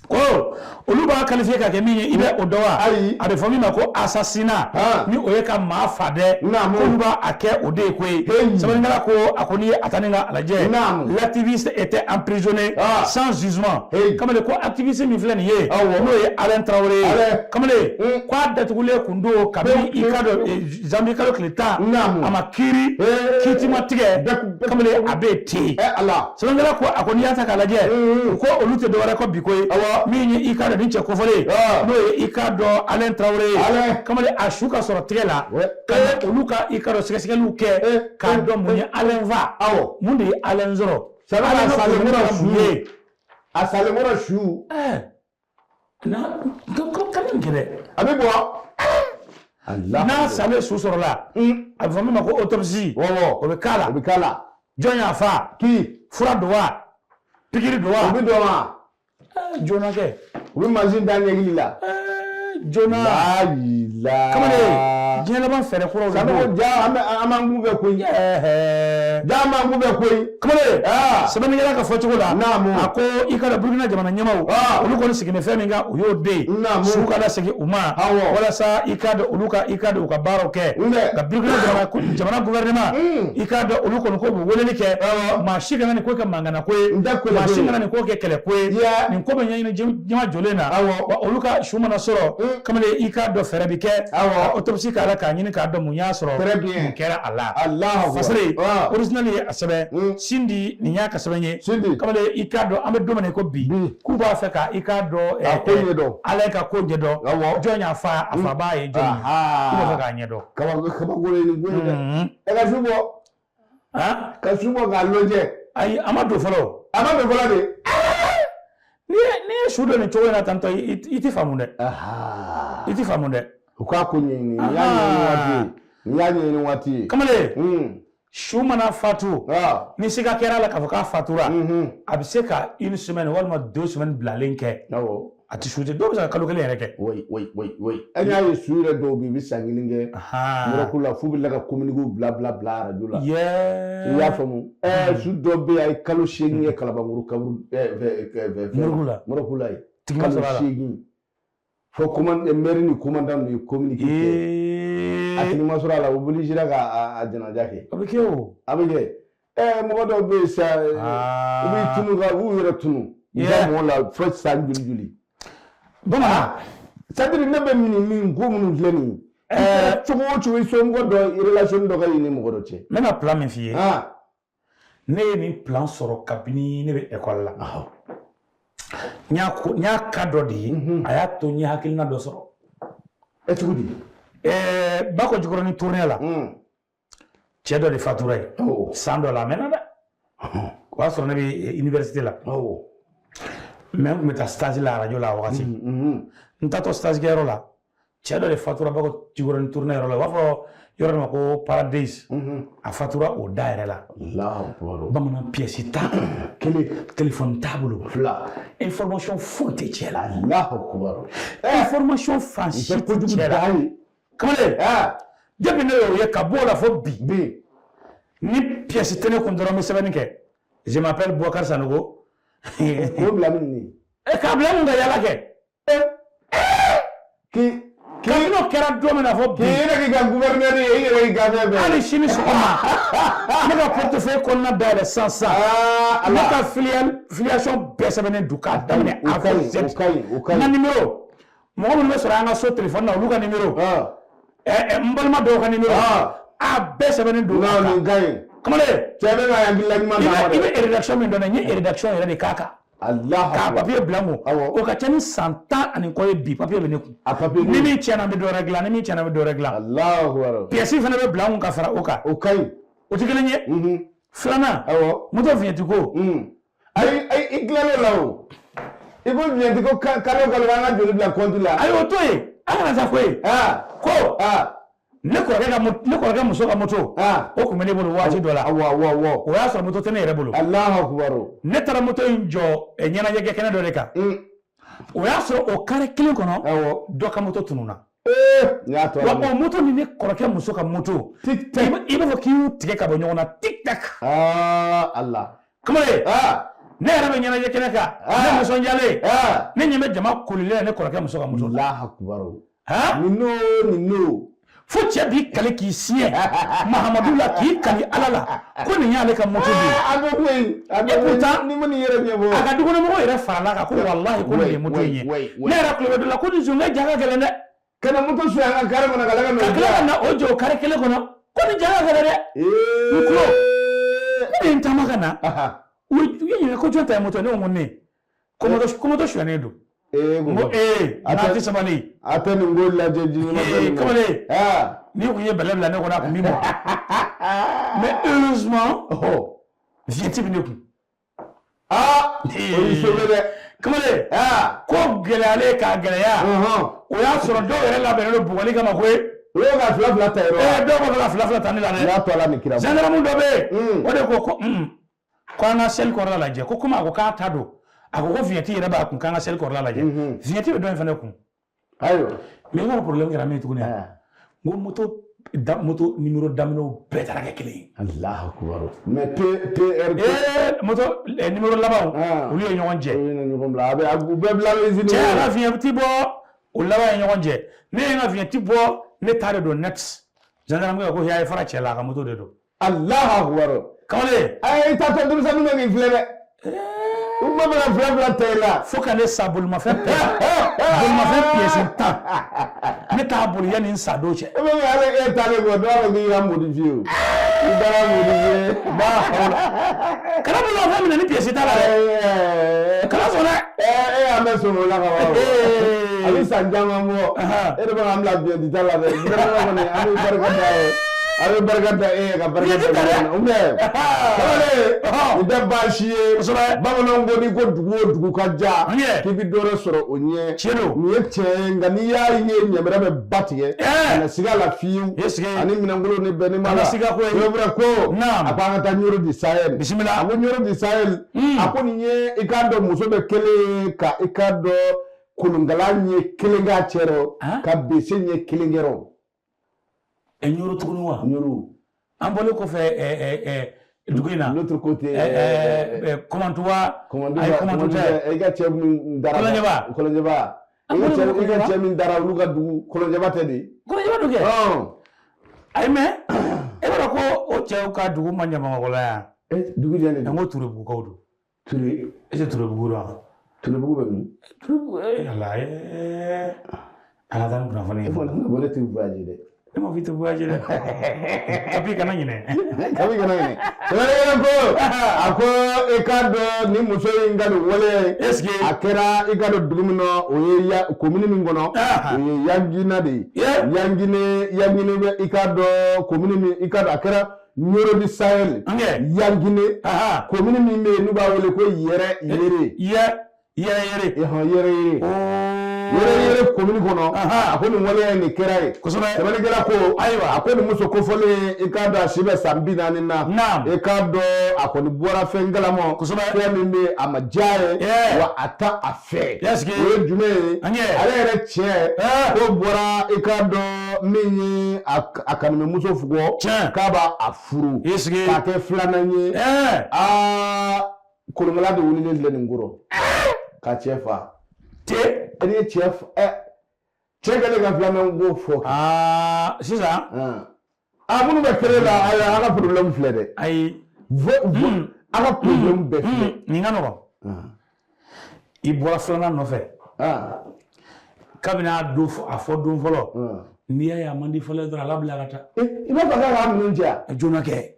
Ko olu b'a qualifier ka kɛ min ye, i bɛ o dɔn wa? Ayi. A bɛ fɔ min ma ko assassinat, ni o ye ka maa fa dɛ. K'olu b'a a kɛ o de ye koyi. Sɛbɛnnikɛla ko a ko n'i ye a ta ni ka lajɛ, l'activiste était emprisonné sans jugement. Kamalen, ko activiste min filɛ nin ye, n'o ye Alain Traoré ye, kamalen, k'a datugulen kun don kabini i k'a dɔn janvier kalo tile 10, a ma kiiri, kiiti ma tigɛ, kamalen, a bɛ ten. Sɛbɛnnikɛla ko a ko n'i y'a ta k'a lajɛ, u ko olu tɛ dɔwɛrɛ kɔ bi koyi, min ye i k'a dɔn nin cɛ kofɔlen, n'o ye i k'a dɔn Alain Traoré ye, kamalen, a su ka sɔrɔ tigɛ la, ka na olu ka i k'a dɔn sɛgɛsɛgɛliw kɛ k'a dɔn mun ye Alain fa, mun de ye Alain sɔrɔ. Alain salenkɔrɔ su ye, a salenkɔrɔ su. Na ka nin kɛ dɛ. A bɛ bɔ. N'a salen su sɔrɔla, a bɛ fɔ min ma ko autopsie, o bɛ k'a la. O bɛ k'a la. Jɔn y'a fa? Ki. Fura don wa? Pikiri don wa? O bɛ dɔn wa? Joona kɛ. U bɛ mansin da ɲɛkili la. Joona. Layila. Kamalen, diɲɛ laban fɛɛrɛ kuraw de don. Sanogo, ja an bɛ an b'an kun fɛ koyi. Ja an b'an kun fɛ koyi. Kamalen, sɛbɛnnikɛla ka fɔcogo la, a ko i ka dɔn Burukina jamana ɲɛmaaw, olu kɔni sigilen fɛn min kan, o y'o de ye. Su ka lasegin u ma, walasa i k'a dɔn olu ka i k'a dɔn u ka baaraw kɛ. Nka Burukina jamana gouvernement, i k'a dɔn olu kɔni ko bɛ weleli kɛ, maa si kana nin ko kɛ mankanna ko ye, maa si kana nin ko kɛ kɛlɛ ko ye. Nin ko bɛ ɲɛɲini ɲɛma jɔlen na. Wa olu ka su mana sɔrɔ, kamalen, i k'a dɔn fɛɛrɛ bɛ kɛ, ka autopsie k'a la k'a ɲini k'a dɔn mun y'a sɔrɔ, mun kɛra a la. Fasere original ye a sɛbɛn. Sindi, nin y'a ka sɛbɛn ye. Kamalen, i k'a dɔn an bɛ don min na i ko bi, k'u b'a fɛ ka i k'a dɔn a ko ɲɛdɔn, Alain ka ko ɲɛdɔn, jɔn y'a fa, a fa b'a ye jɔn ye, k'u b'a fɛ k'a ɲɛdɔn. Kabako ye nin ko in dɛ. Ɛ, ka su bɔ. Ka su bɔ k'a lajɛ. Ayi, a ma don fɔlɔ. A ma don fɔlɔ de. N'i ye su don nin cogo in na tantɔ, i tɛ faamu dɛ. I tɛ faamu dɛ. U k'a ko ɲɛɲini. Nin y'a ɲɛɲini waati ye. Nin y'a ɲɛɲini waati ye. Kamalen. Su mana fatu, ni siga kɛra a la k'a fɔ k'a fatura, a bɛ se ka une semaine walima 2 semaines bilalen kɛ. A tɛ su tɛ, dɔw bɛ se ka kalo kelen yɛrɛ kɛ. Oui, oui, oui, oui. An y'a ye, su yɛrɛ dɔw bɛ yen, u bɛ san kelen kɛ morgue la, f'u bɛ tila ka communiqué bila bila bila arajo la. I y'a faamu? Su dɔ bɛ yen, a ye kalo 8 kɛ Kalabankɔrɔ kaburu Morgue la. Morgue la yen. Tigi ma Kalo sɔrɔ a la. 8. Fo commande maire ni commandant ninnu ye communiqué kɛ. A tigi ma sɔrɔ a la, obligé ka a janaja kɛ. A bɛ kɛ o. A bɛ kɛ. Mɔgɔ dɔw bɛ yen sa, u bɛ tunu ka u b'u yɛrɛ tunu. U ka mɔgɔw la fo san joli joli. Bamanan. C'est à dire ne bɛ min ko minnu filɛ nin ye. I kɛra cogo o cogo, i somɔgɔ dɔ, relation dɔ ka ɲi ni mɔgɔ dɔ cɛ. N bɛna plan min f'i ye. Ne ye nin plan sɔrɔ kabini ne bɛ école la. N y'a cas dɔ de ye, a y'a to n ye hakilina dɔ sɔrɔ. Ɛ, cogo di? Bakɔ Jikɔrɔni tournée la, cɛ dɔ de fatura yen. San dɔ la, a mɛnna dɛ. O y'a sɔrɔ ne bɛ université la. Mais n tun bɛ taa stage la arajo la a wagati. N taatɔ stage kɛyɔrɔ la, cɛ dɔ de fatura Bakɔ Jikɔrɔni tournée yɔrɔ la. U b'a fɔ yɔrɔ dɔ ma ko Paradise. A fatura o da yɛrɛ la. Bamanan, pièce t'a kun. Kelen. Téléphone t'a bolo. Fila. Information foyi tɛ cɛ la. Information fan si tɛ cɛ la. Kamalen, depuis ne y'o ye ka bɔ o la fo bi. Bi. Ni pièce tɛ ne kun dɔrɔn, n bɛ sɛbɛnni kɛ. Je m'appelle Boubacar Sanogo. K'o bila min ni? K'a bila mun ka yala kɛ. K'i Kabini o kɛra don min na fo bi. K'i yɛrɛ k'i ka gouverneur ye, i yɛrɛ k'i ka fɛn bɛɛ. Hali sini sɔgɔma, ne ka portefeuille kɔnɔna dayɛlɛ sisan sisan. Ne ka filiation bɛɛ sɛbɛnnen don k'a daminɛ A fo Z. O ka ɲi, o ka ɲi. N ka numéro, mɔgɔ minnu bɛ sɔrɔ an ka so téléphone na, olu ka numéro. N balima dɔw ka numéro. A bɛɛ sɛbɛnnen don. Non, nin ka ɲi. Kamalen. Cɛ bɛ ka hakilina ɲuman d'a ma dɛ. I bɛ rédaction min dɔn dɛ, n ye rédaction yɛrɛ de k'a kan. Allah. K'a papier bila n kun. O ka ca ni san 10 ani kɔ ye bi, papier bɛ ne kun. A papier. Ni min tiɲɛna, n bɛ dɔ wɛrɛ dilan, ni min tiɲɛna, n bɛ dɔ wɛrɛ dilan. Allahu akbar. Pièce fana bɛ bila n kun ka fara o kan. O ka ɲi. O tɛ kelen ye. Filanan. Moto vignette ko. Ayi, ayi, i tilal'o la o. I ko vignette ko kalo o kalo an ka joli bila compte la. Ayi, o to yen, an kana taa koyi. Ko ne kɔrɔkɛ muso ka moto, o tun bɛ ne bolo waati dɔ la. Awɔ awɔ awɔ. O y'a sɔrɔ moto tɛ ne yɛrɛ bolo. Alahu akubaru. Ne taara moto in jɔ ɲɛnajɛ kɛnɛ dɔ de kan. O y'a sɔrɔ o kare kelen kɔnɔ, dɔ ka moto tununna. Ee, n y'a tɔ. Wa o moto ni ne kɔrɔkɛ muso ka moto, tic tac. I b'a fɔ k'i y'u tigɛ ka bɔ ɲɔgɔn na, tic tac. Aa Ala. Kamalen, ne yɛrɛ bɛ ɲɛnajɛ kɛnɛ kan, ne nisɔndiyalen, ne ɲɛ bɛ jama kolilen na ne kɔrɔkɛ muso ka moto la. Alahu akubaru. Nin n'o nin n'o. Fo cɛ b'i kali k'i siɲɛ Mahamadu la, k'i kali Ala la ko nin y'ale ka moto de ye. A bɛ koyi, a bɛ Et pourtant, ni ma nin yɛrɛ ɲɛfɔ. A ka dukɔnɔmɔgɔw yɛrɛ farala kan ko walahi ko nin ye moto in ye. Ne yɛrɛ tulo bɛ dɔ la ko nin zonkɛ ja ka gɛlɛn dɛ. Ka na moto suɲɛ an ka kare kɔnɔ ka tila ka na Ka tila ka na o jɔ o kare kelen kɔnɔ ko nin ja ka gɛlɛn dɛ. N tulo, ne de ye n taama ka na. U ye ɲininka ko jɔn ta ye moto ye, ne ko ne ko moto suɲɛnen don. N ko ee, n'a tɛ sabali. A tɛ nin ko lajɛ ji ɲuman tɛ nin ko. Kamalen, n'i kun ye bɛlɛ bila ne kɔnɔ, a kun b'i mɔ. Mais heureusement, vignette bɛ ne kun. Aa, o y'i sauvé dɛ. Kamalen, ko gɛlɛyalen k'a gɛlɛya, o y'a sɔrɔ dɔw yɛrɛ labɛnnen don bugɔli kama koyi. O ye ka fila fila ta yɔrɔ. Ee, dɔw b'a fɛ ka fila fila ta ne la dɛ. N y'a to Ala ni kira ma. Gendarme dɔ bɛ yen, o de ko ko an ka selle kɔrɔla lajɛ, ko komi a ko k'a ta don, a ko ko vignette yɛrɛ b'a kun, k'an ka selle kɔrɔla lajɛ. Vignette bɛ dɔ in fana kun. Ayiwa. Mais i b'a dɔn problème kɛra min ye tuguni, n ko moto da, moto numéro daminɛw bɛɛ taara kɛ kelen ye. Alahu akubaru. Mais P P R P. Ee, moto numéro labanw, olu ye ɲɔgɔn jɛ. Olu ye ɲɔgɔn bila, a bɛ u bɛɛ bila usine. Cɛ y'a ka vignette bɔ, o laban ye ɲɔgɔn jɛ. Ne ye n ka vignette bɔ, ne ta de don net. Gendarme ko a ye fara cɛ la, a ka moto de don. Alahu akubaru. Kamalen. Ayi, i taatɔ denmisɛnninw bɛ k'i filɛ dɛ. U bɛ fɛ ka fila fila ta i la. Fo ka ne sa, bolimafɛn bolimafɛn pièce 10, ne t'a boli yanni n sa don cɛ. E bɛ hali e taalen kɔ, dɔw b'a fɔ k'i ka modifier o. I taara modifier. Ba hawla. Kana bolimafɛn minɛ ni pièce t'a la dɛ. Kana sɔn dɛ. Ee, an bɛ sɔn o la ka ban. A bɛ san caman bɔ. E de bɛ k'an bila vignette ta la dɛ. Gouvernement kɔni, an bɛ barika da ye. A bɛ barika da e ye ka barika da ɲɔgɔn na. Ou bien kamalen, nin tɛ baasi ye. Kosɛbɛ. Bamananw ko n'i ko dugu o dugu ka ja, k'i bɛ dɔ wɛrɛ sɔrɔ o ɲɛ. Tiɲɛ don. Nin ye tiɲɛ ye, nka n'i y'a ye ɲɛmɛrɛ bɛ ba tigɛ, kana siga a la fiyewu. Ani minɛnkolon ni bɛnni b'a la. Kana siga koyi. C'est vrai ko. Naam. A ko an ka taa Nioro du Sahel. Bisimila. A ko Nioro du Sahel. A ko nin ye i k'a dɔn muso bɛ kelen ye ka i k'a dɔn kolonkala ɲɛ kelen k'a cɛ rɔ, ka bese ɲɛ kelen kɛ rɔ. Nioro tuguni wa? Nioro. An bɔlen kɔfɛ dugu in na. L'autre côté. Kɔmantuba. Kɔmantuba. Kɔmantuba. I ka cɛ min dara. Kɔlɔnjɛba. Kɔlɔnjɛba. I ka cɛ min dara olu ka dugu, Kɔlɔnjɛba tɛ de. Kɔlɔnjɛba don kɛ. Ayi, mais e b'a dɔn ko o cɛw ka dugu ma ɲɛ Bamakɔ la yan. Dugu jumɛn de don? N ko Turebugukaw don. Ture. E tɛ Turebugu dɔn wa? Turebugu bɛ min? Turebugu, ala ee. An ka taa ni kunnafoni ye. E fana ko ne tɛ voyager dɛ. Ne ma fɔ i tɛ voyager dɛ. Kapi kana ɲinɛ. Kapi kana ɲinɛ. Sɛbɛnnikɛla ko a ko i k'a dɔn nin muso in ka nin wale. Est ce que. A kɛra i k'a dɔn dugu min na, o ye ya commune min kɔnɔ. O ye Yangina de ye. Yangine, Yangine bɛ i k'a dɔn commune min, i k'a dɔn a kɛra Nioro du Sahel. Yangine. Commune min bɛ yen n'u b'a wele ko Yɛrɛ Yere. Yɛrɛ Yere. Yɛrɛ Yere. Yɛrɛ Yere commune kɔnɔ. A ko nin waleya in de kɛra yen. Kosɛbɛ. Sɛbɛnnikɛla ko. Ayiwa. A ko nin muso kofɔlen, i k'a dɔn a si bɛ san 40 na. Naam. I k'a dɔn a kɔni bɔra fɛn kalama. Kosɛbɛ. Fɛn min bɛ yen a ma diya ye. Wa a ta a fɛ. Est-ce que. O ye jumɛn ye? Ale yɛrɛ cɛ. Ko bɔra i k'a dɔn min ye a kanumuso fugɔ. Tiɲɛ. K'a b'a a furu. Est-ce que. K'a kɛ filanan ye. Aa, kolonkala de wulilen filɛ nin kɔrɔ ka cɛ fa. Te. N'i ye cɛ fa, cɛ kɛlen ka filanan ko fɔ. Aa, sisan. Aa, minnu bɛ kelen la, ayi, an ka problème filɛ dɛ. Ayi. An ka problème bɛɛ filɛ. Nin ka nɔgɔn. I bɔra filanan nɔfɛ. Kabini a don a fɔ don fɔlɔ. N'i y'a ye a man di fɔlɔ dɔrɔn, a labila ka taa. I b'a fɔ k'a k'a minnu cɛ. Joona kɛ.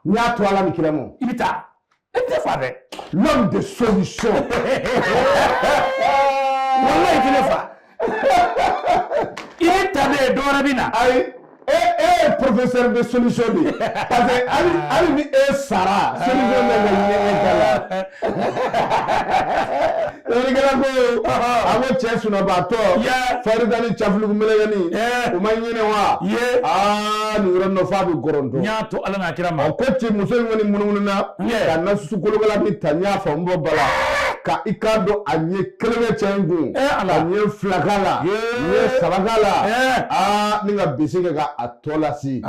N y'a to Ala ni kira ma. I bɛ taa. E tɛ fa dɛ. L'homme de solution. Walayi, i tɛ ne fa. I bɛ ta de, dɔ wɛrɛ bɛ na. Ayi. E ye professeur de solution de ye, parce que hali ni e sara, solution bɛ ka ɲini e ta la. Sɛbɛnnikɛla ko, a ko cɛ sunɔbaatɔ, farida ni cafuluku melekɛni, u ma ɲinɛ wa? Aa, nin yɔrɔ nɔ f'a bɛ gɔrɔntɔ. N y'a to Ala n'a kira ma. Ɔ, ko ci muso in kɔni munumununa ka nasusu kolokala min ta, n y'a faamu bɔ bala ka i k'a dɔn a ɲɛ kelen kɛ cɛ in kun, ka ɲɛ fila k'a la, ɲɛ saba k'a la, aa, ni ka bese kɛ ka a tɔ lase.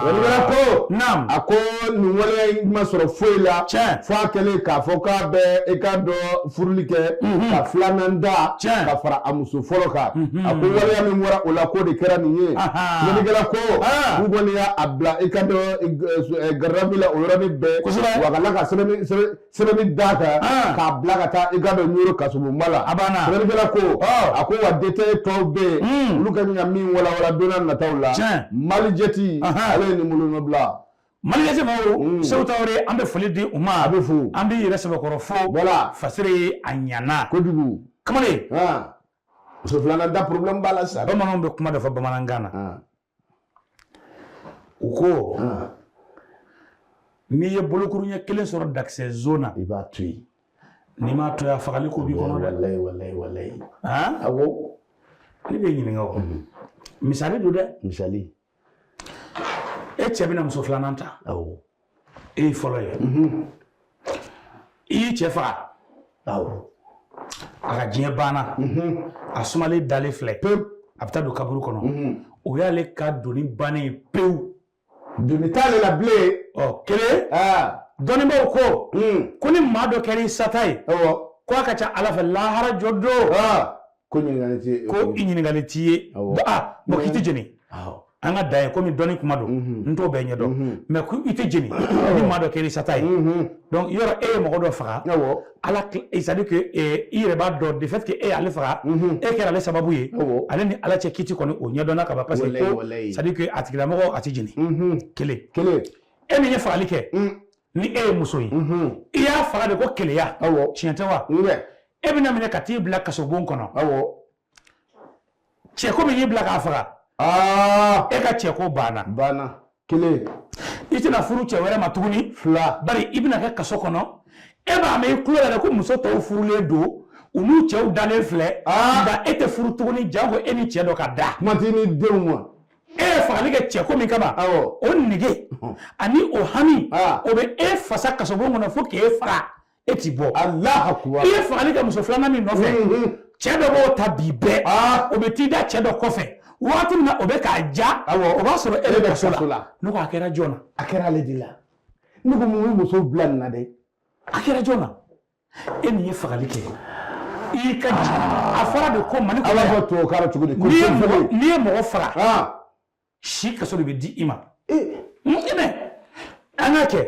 Sɛbɛnnikɛla ko, a ko nin waleya in ma sɔrɔ foyi la fo a kɛlen k'a fɔ k'a bɛ i k'a dɔn furuli kɛ ka filanan da ka fara a muso fɔlɔ kan. A ko waleya min bɔra o la, k'o de kɛra nin ye. Sɛbɛnnikɛla ko k'u kɔni y'a bila i k'a dɔn garde à vue la o yɔrɔnin bɛɛ, wa ka tila ka sɛbɛnni d'a kan k'a bila ka taa i k'a dɔn Ɲoro kasobonba la. A banna. Sɛbɛnnikɛla ko, a ko wa détail tɔw bɛ yen, olu ka kan ka min walawala don n'a nataw la. Malijɛti, ale ye nin bolonɔ bila. Malijɛti maaw, Seku Tarawele, an bɛ foli di u ma. A bɛ fo. An b'i yɛrɛ sɛbɛkɔrɔ fo. Voilà. Fasiri a ɲana. Kojugu. Kamalen. Muso filanan da problème b'a la sisan. Bamananw bɛ kuma dɔ fɔ bamanankan na. U ko n'i ye bolokuru ɲɛ kelen sɔrɔ dakisɛ zon na, i b'a to yen. N'i m'a to yen, a fagali ko b'i kɔnɔ dɛ. Walayi, walayi, walayi. Awɔ. Ne b'e ɲininka o. Misali don dɛ. Misali. E cɛ bɛna muso filanan ta. Awɔ. E ye fɔlɔ ye. I y'i cɛ faga. Awɔ. A ka diɲɛ banna. A sumalen dalen filɛ. Pewu. A bɛ taa don kaburu kɔnɔ. O y'ale ka doni bannen ye pewu. Doni t'ale la bilen. Ɔ, kelen. Dɔnnibaaw ko ko ni maa dɔ kɛra i sata ye, ko a ka ca Ala fɛ lahara jɔ don. Ko ɲininkali t'i ko i ɲininkali t'i ye. Aa, bon, k'i tɛ jeni. An ka dan ye komi dɔnni kuma don, n t'o bɛɛ ɲɛdɔn, mais ko i tɛ jeni ni maa dɔ kɛra i sata ye. Donc yɔrɔ e ye mɔgɔ dɔ faga, Ala, c'est à dire que i yɛrɛ b'a dɔn, de fait que e y'ale faga, e kɛra ale sababu ye, ale ni Ala cɛ kiti kɔni o ɲɛdɔnna ka ban, parce que ko c'est à dire que a tigilamɔgɔ a tɛ jeni. Kelen. Kelen. E min ye fagali kɛ, ni e ye muso ye, i y'a faga de ko keleya. Tiɲɛ tɛ wa? E bɛna minɛ ka t'i bila kasobon kɔnɔ. Cɛko min y'i bila k'a faga, e ka cɛko banna. Banna. Kelen. I tɛna furu cɛ wɛrɛ ma tuguni. Fila. Bari i bɛna kɛ kaso kɔnɔ, e b'a mɛn i tulo la ko muso tɔw furulen don, u n'u cɛw dalen filɛ, nka e tɛ furu tuguni, janko e ni cɛ dɔ ka da. Kuma t'i ni denw ma. E ye fagali kɛ cɛko min kama, o nege ani o hami, o bɛ e fasa kasobon kɔnɔ fo k'e faga, e t'i bɔ. Alahu akubar. I ye fagali kɛ muso filanan min nɔfɛ, cɛ dɔ b'o ta bi bɛɛ, o bɛ t'i da cɛ dɔ kɔfɛ waati min na o bɛ k'a ja, o b'a sɔrɔ e bɛ kaso la. Ne ko a kɛra jɔn na? A kɛra ale de la. Ne ko mun bɛ muso bila nin na dɛ? A kɛra jɔn na? E min ye fagali kɛ, i y'i ka a fɔra de ko Mali kɔnɔ. Ala fɔ tubabukan na cogo di? N'i ye mɔgɔ faga, si kaso de bɛ di i ma. Mais an k'a kɛ,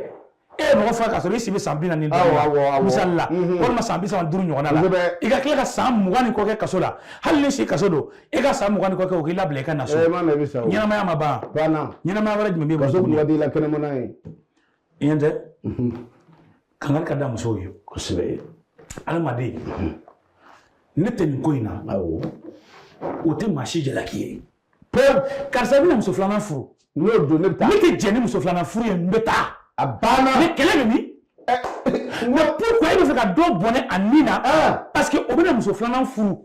e ye mɔgɔ faga k'a sɔrɔ i si bɛ san 45, misali la, walima san 35 ɲɔgɔnna la, i ka tila ka san 20 ni kɔ kɛ kaso la. Hali ni si kaso don, e ka san 20 ni kɔ kɛ, o k'i labila i ka na so. Ɲɛnamaya ma ban. Ɲɛnamaya wɛrɛ jumɛn b'e bolo? Kaso kun ka di i la kɛnɛmana ye. I ɲɛ tɛ kankari ka da musow ye. Kosɛbɛ. Adamaden, ne tɛ nin ko in na, o tɛ maa si jalaki ye. Pewu. Karisa bɛna muso filanan furu. N'o don, ne bɛ taa. Ne tɛ jɛn ni muso filanan furu ye, n bɛ taa. A banna. Mais kɛlɛ bɛ min? Mais pourquoi e bɛ fɛ ka dɔ bɔnɛ a ni na? Parce que o bɛna muso filanan furu.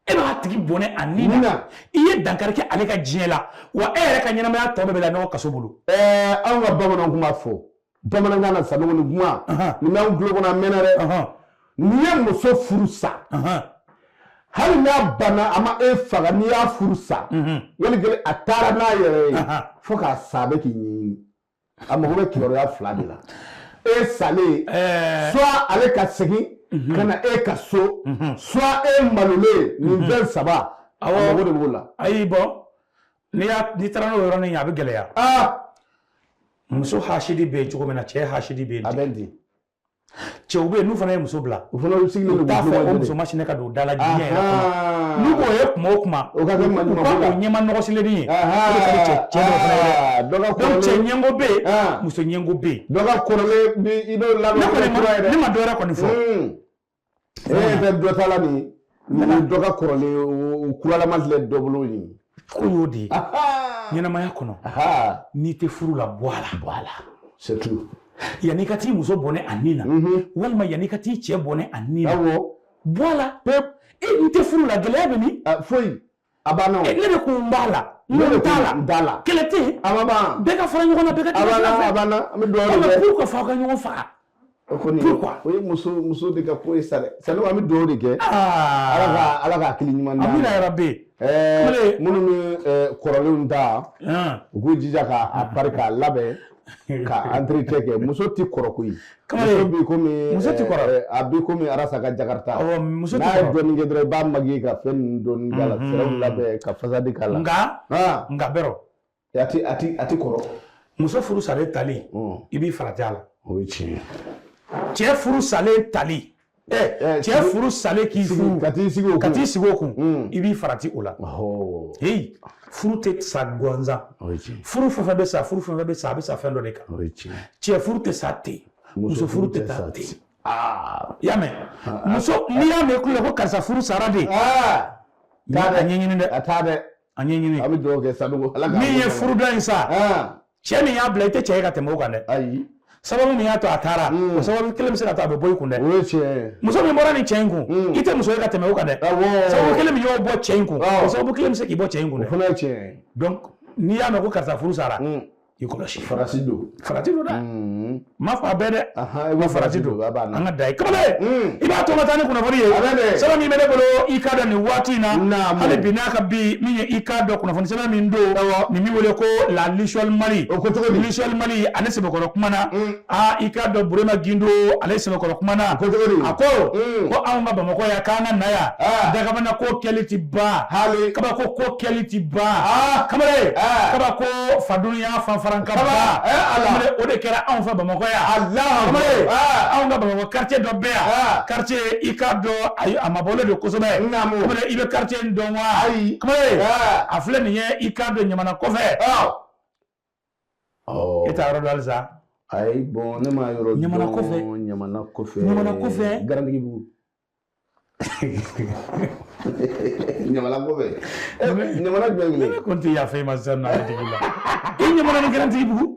E b'a tigi bɔnɛ a ni na. I ye dankari kɛ ale ka diɲɛ la, wa e yɛrɛ ka ɲɛnamaya tɔ bɛɛ bɛ la ɲɔgɔn kaso bolo. Anw ka bamananw tun b'a fɔ bamanankan na, Sanogo, nin kuma nin b'anw tulo kɔnɔ a mɛnna dɛ. N'i ye muso furu sa, hali n'a banna a ma e faga, n'i y'a furu sa, wali kelen a taara n'a yɛrɛ ye fo k'a sa, a bɛ k'i ɲɛɲini, a mago bɛ kibaruya fila de la: e salen, soit ale ka segin ka na e ka so, soit e malolen. Nin fɛn saba, a mago de b'o la. Ayi, bɔn, n'i taara n'o yɔrɔnin ye, a bɛ gɛlɛya. Muso hasidi bɛ yen cogo min na, cɛ hasidi bɛ yen. A bɛ ten. Cɛw bɛ yen, n'u fana ye muso bila, u fana sigilen don u t'a fɛ o muso masinɛ ka don da la diɲɛ yɛrɛ kɔnɔ. N'u k'o ye kuma o kuma, o ka kɛ u ka o ɲɛma nɔgɔsilennin ye, o de ka di cɛ dɔw fana ye dɛ. Donc cɛ ɲɛngo bɛ yen, muso ɲɛngo bɛ yen. Dɔ ka kɔrɔlen bi i b'o labɛn. Ne ma dɔ wɛrɛ kɔni fɔ. E tɛ dɔ ta la nin dɔ ka kɔrɔlen, o kuralama filɛ dɔ bolo nin. Ko y'o de ye. Ɲɛnamaya kɔnɔ, n'i tɛ furu la, bɔ a la. Bɔ a la, c'est tout. Yanni i ka t'i muso bɔnɛ a ni na, walima yanni i ka t'i cɛ bɔnɛ a ni na, bɔ a la. Pep. E, n tɛ furu la, gɛlɛya bɛ min? Foyi, a banna o. Ne de ko n b'a la, n t'a la. N t'a la. Kɛlɛ tɛ yen. A ma ban. Bɛɛ ka fara ɲɔgɔn na, bɛɛ ka A banna, a banna, an bɛ dugawu de kɛ. Kɛ pour que f'aw ka ɲɔgɔn faga. O kɔni, Pourquoi? O ye muso de ka ko ye sa dɛ. Sani, an bɛ dugawu de kɛ. Ala ka hakili ɲuman d'an ma. Amina yarabi. Minnu bɛ kɔrɔlenw ta, u k'u jija k'a pari k'a labɛn ka entretien kɛ. Muso tɛ kɔrɔ koyi. Muso b'i komi Muso tɛ kɔrɔ. A b'i komi arasa ka jakarta. Awɔ, muso tɛ N'a ye kɔrɔ. dɔɔnin kɛ dɔrɔn, i b'a magi ka fɛn ninnu dɔɔnin k'a la, fɛɛrɛw labɛn ka fasadi k'a la. Nka bɛrɔ. A ti kɔrɔ. Muso furu salen tali, i b'i farati a la. O ye tiɲɛ ye. Cɛ furu salen tali, cɛ furu salen k'i furu, ka t'i sigi o kun. Ka t'i sigi o kun, i b'i farati o la. Heyi, furu tɛ sa gansan. O ye tiɲɛ. Furu fɛn fɛn bɛ sa, furu fɛn fɛn bɛ sa, a bɛ sa fɛn dɔ de kan. O ye tiɲɛ. Cɛ furu tɛ sa ten, muso furu tɛ taa ten. I y'a mɛn, muso, n'i y'a mɛn kulo ko karisa furu sara de, a ɲɛɲini dɛ. A t'a dɛ. A ɲɛɲini. An bɛ dugawu kɛ Sanogo, Ala k'a Min ye furuda in sa, cɛ min y'a bila, i tɛ cɛ ye ka tɛmɛ o kan dɛ. Ayi. Sababu min y'a to a taara, o sababu kelen bɛ se ka to a bɛ bɔ i kun dɛ. O ye tiɲɛ ye. Muso min bɔra nin cɛ in kun, i tɛ muso ye ka tɛmɛ o kan dɛ. Sababu kelen min y'o bɔ cɛ in kun, o sababu kelen bɛ se k'i bɔ cɛ in kun dɛ. O fana ye tiɲɛ ye. Donc n'i y'a mɛn ko karisa furu sara, i kɔlɔsi. Farati don. Farati don dɛ. N m'a fɔ a bɛɛ dɛ. I ko farati don. An ka da ye kamalen. I b'a to n ka taa ni kunnafoni ye. A bɛ dɛ. Sɛbɛn min bɛ ne bolo, i k'a dɔn nin waati in na. Hali bi n'a ka bi min ye, i k'a dɔn kunnafoni sɛbɛn min don. Nin min wele ko la Lisol Mali. O ko cogo di? Lisol Mali, ale sɛbɛkɔrɔ kuma na. Aa, i k'a dɔn Burema Gindo, ale sɛbɛkɔrɔ kuma na. O ko cogo di? A ko anw ka Bamakɔ yan, k'an ka na yan. Dagabana ko kɛli ti ban. Hali. Kabako ko kɛli ti ban. Kamalen. Kabako fadunya fanfaran ka ban. Kamalen, o de kɛra anw fɛ Bamakɔ yan. Kamalen, anw ka Bamakɔ quartier dɔ bɛ yan. Quartier, i k'a dɔn, ayi, a mabɔlen don kosɛbɛ. Kamalen, i bɛ quartier in dɔn wa? Ayi. Kamalen, a filɛ nin ye, i k'a dɔn Ɲamana kɔfɛ. E t'a yɔrɔ dɔn halisa? Ayi, bon, ne ma yɔrɔ dɔn. Ɲamana kɔfɛ. Ɲamana kɔfɛ. Ɲamana kɔfɛ. Garantigibugu. Ɲamana kɔfɛ. Ɲamana jumɛn kelen? Ne kɔni tɛ yafa i ma sisan n'ale tigi la. I Ɲamana ni Garantigibugu.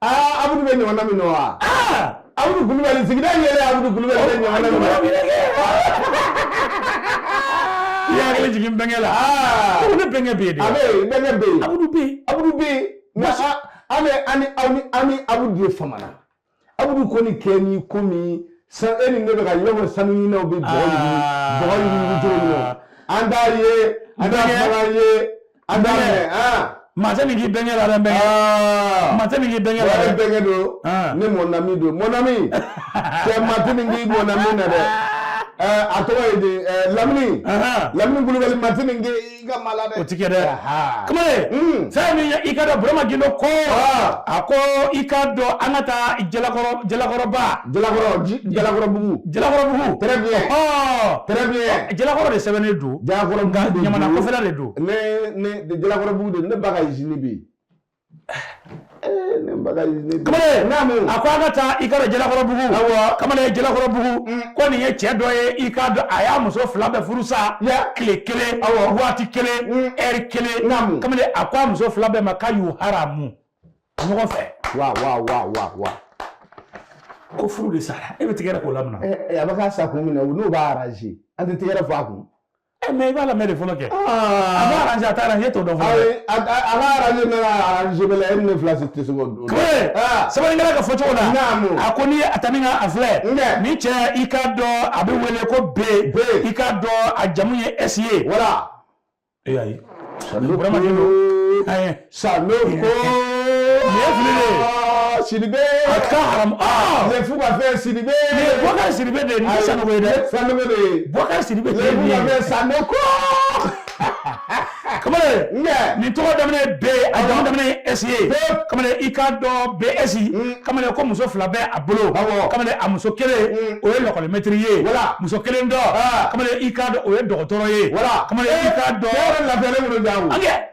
Aa, Abudu bɛ Ɲamana min nɔ wa? Abudu Kulubali, sigida in yɛrɛ, Abudu Kulubali bɛ Ɲamana min nɔ. I hakili jigin bɛnkɛ la. Ko ne bɛnkɛ bɛ yen de. A bɛ yen, bɛnkɛ bɛ yen. Abudu bɛ yen. Abudu bɛ yen. Mais an bɛ an ni aw ni an ni Abudu de famana. Abudu kɔni kɛ ni komi san e ni ne bɛ ka ɲɔgɔn sanu ɲininaw bɛ bɔgɔ yugu bɔgɔ yugu cogo min na. An t'a ye, an t'a fana ye, an t'a mɛn. Maa tɛ nin k'i bɛnkɛ la dɛ, n bɛnkɛ. Maa tɛ nin k'i bɛnkɛ la dɛ. Ne bɛnkɛ don, ne mon ami don, mon ami. Cɛ, maa tɛ nin k'i mon ami na dɛ. A tɔgɔ ye di? Lamini. Lamini Kulubali, maa tɛ nin k'i ka maa la dɛ. O ti kɛ dɛ. Kamalen, fɛn min ye, i ka dɔn Burama Gindo ko, a ko i ka dɔn an ka taa Jalakɔrɔ, Jalakɔrɔba. Jalakɔrɔ, Jalakɔrɔbugu. Jalakɔrɔbugu. Très bien. Très bien. Jalakɔrɔ de sɛbɛnnen don. Jalakɔrɔbugu de don. Ɲamana kɔfɛla de don. Ne Jalakɔrɔbugu de, ne ba ka usine bɛ yen. Ne ba ka usine bɛ yen. Kamalen, a ko an ka taa, i ka dɔn Jalakɔrɔbugu. Kamalen, Jalakɔrɔbugu, ko nin ye cɛ dɔ ye, i k'a dɔn a y'a muso fila bɛɛ furu sa. Tile kelen, waati kelen, ɛri kelen. Kamalen, a ko a muso fila bɛɛ ma k'a y'u haramu ɲɔgɔn fɛ. Wa wa wa wa wa. Ko furu de sara, e bɛ tigɛrɛ k'o la mun na? A bɛ k'a sa kun min na, n'o b'a arranger, an tɛ tigɛrɛ fɔ a kun. Mais i b'a lamɛn de fɔlɔ kɛ. A b'a arranger, a t'a arranger, e t'o dɔn fɔlɔ. Ayi, a b'a arranger, mais a arranger bɛ la, e ni ne fila si tɛ se k'o dɔn. Kamalen, sɛbɛnnikɛla ka fɔcogo la. A ko n'i ye a ta min ka a filɛ. Ni cɛ, i k'a dɔn a bɛ wele ko B. B. I k'a dɔn a jamu ye S ye. Voilà. E ayi. Burama Gindo. Ayi. Sanogo. Nin ye fili de ye. Sidibe. A ka haramu. Lefu ka fɛn Sidibe. Nin ye Bɔkari Sidibe de ye, nin tɛ Sanogo ye dɛ. Sanogo de ye. Bɔkari Sidibe de ye nin ye. Lefu ka fɛn Sanogo. Kamalen, nin tɔgɔ daminɛ ye B, a jamu daminɛ ye S ye. Kamalen, i k'a dɔn BS. Kamalen, ko muso fila bɛ a bolo. Kamalen, a muso kelen, o ye lɔkɔlimɛtiri ye. Muso kelen dɔ, kamalen, i k'a dɔn o ye dɔgɔtɔrɔ ye. Kamalen, i k'a dɔn. Cɛ yɛrɛ lafiyalen bolo jago. An kɛ.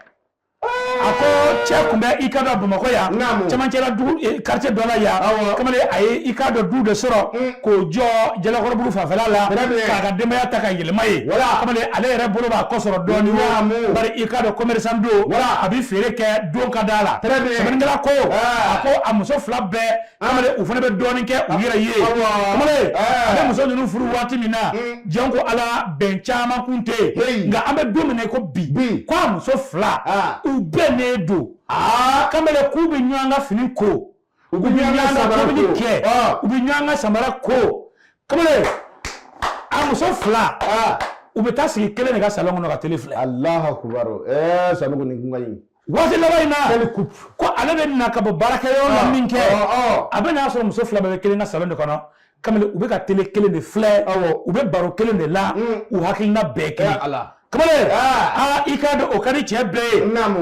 A ko cɛ tun bɛ i k'a dɔn Bamakɔ yan, cɛmancɛla dugu quartier dɔ la yan. Kamalen, a ye i k'a dɔn du de sɔrɔ k'o jɔ Jalakɔrɔbugu fanfɛla la, k'a ka denbaya ta ka yɛlɛma yen. Kamalen, ale yɛrɛ bolo b'a kɔ sɔrɔ dɔɔnin, bari i k'a dɔn commerçant don, a bɛ feere kɛ, don ka d'a la. Sɛbɛnnikɛla ko, a ko a muso fila bɛɛ, kamalen, u fana bɛ dɔɔnin kɛ u yɛrɛ ye. Kamalen, a bɛ muso ninnu furu waati min na, jɔn ko Ala, bɛn caman kun tɛ yen, nka an bɛ don min na i ko bi, ko a muso fila, u bɛnnen don. Kamalen, k'u bɛ ɲɔgɔn ka fini ko, u bɛ ɲɔgɔn ka tobili kɛ, u bɛ ɲɔgɔn ka samara ko. Kamalen, a muso fila, u bɛ taa sigi kelen de ka salon kɔnɔ ka tele filɛ. Alahu akubaru. Sanogo, nin kun ka ɲi. Waati laban in na, ko ale bɛ na ka bɔ baarakɛyɔrɔ la min kɛ, a bɛ n'a sɔrɔ muso fila bɛɛ bɛ kelen ka salon de kɔnɔ. Kamalen, u bɛ ka tele kelen de filɛ, u bɛ baro kelen de la, u hakilina bɛɛ kelen. Kamalen, aa, i k'a dɔn o ka di cɛ bɛɛ ye.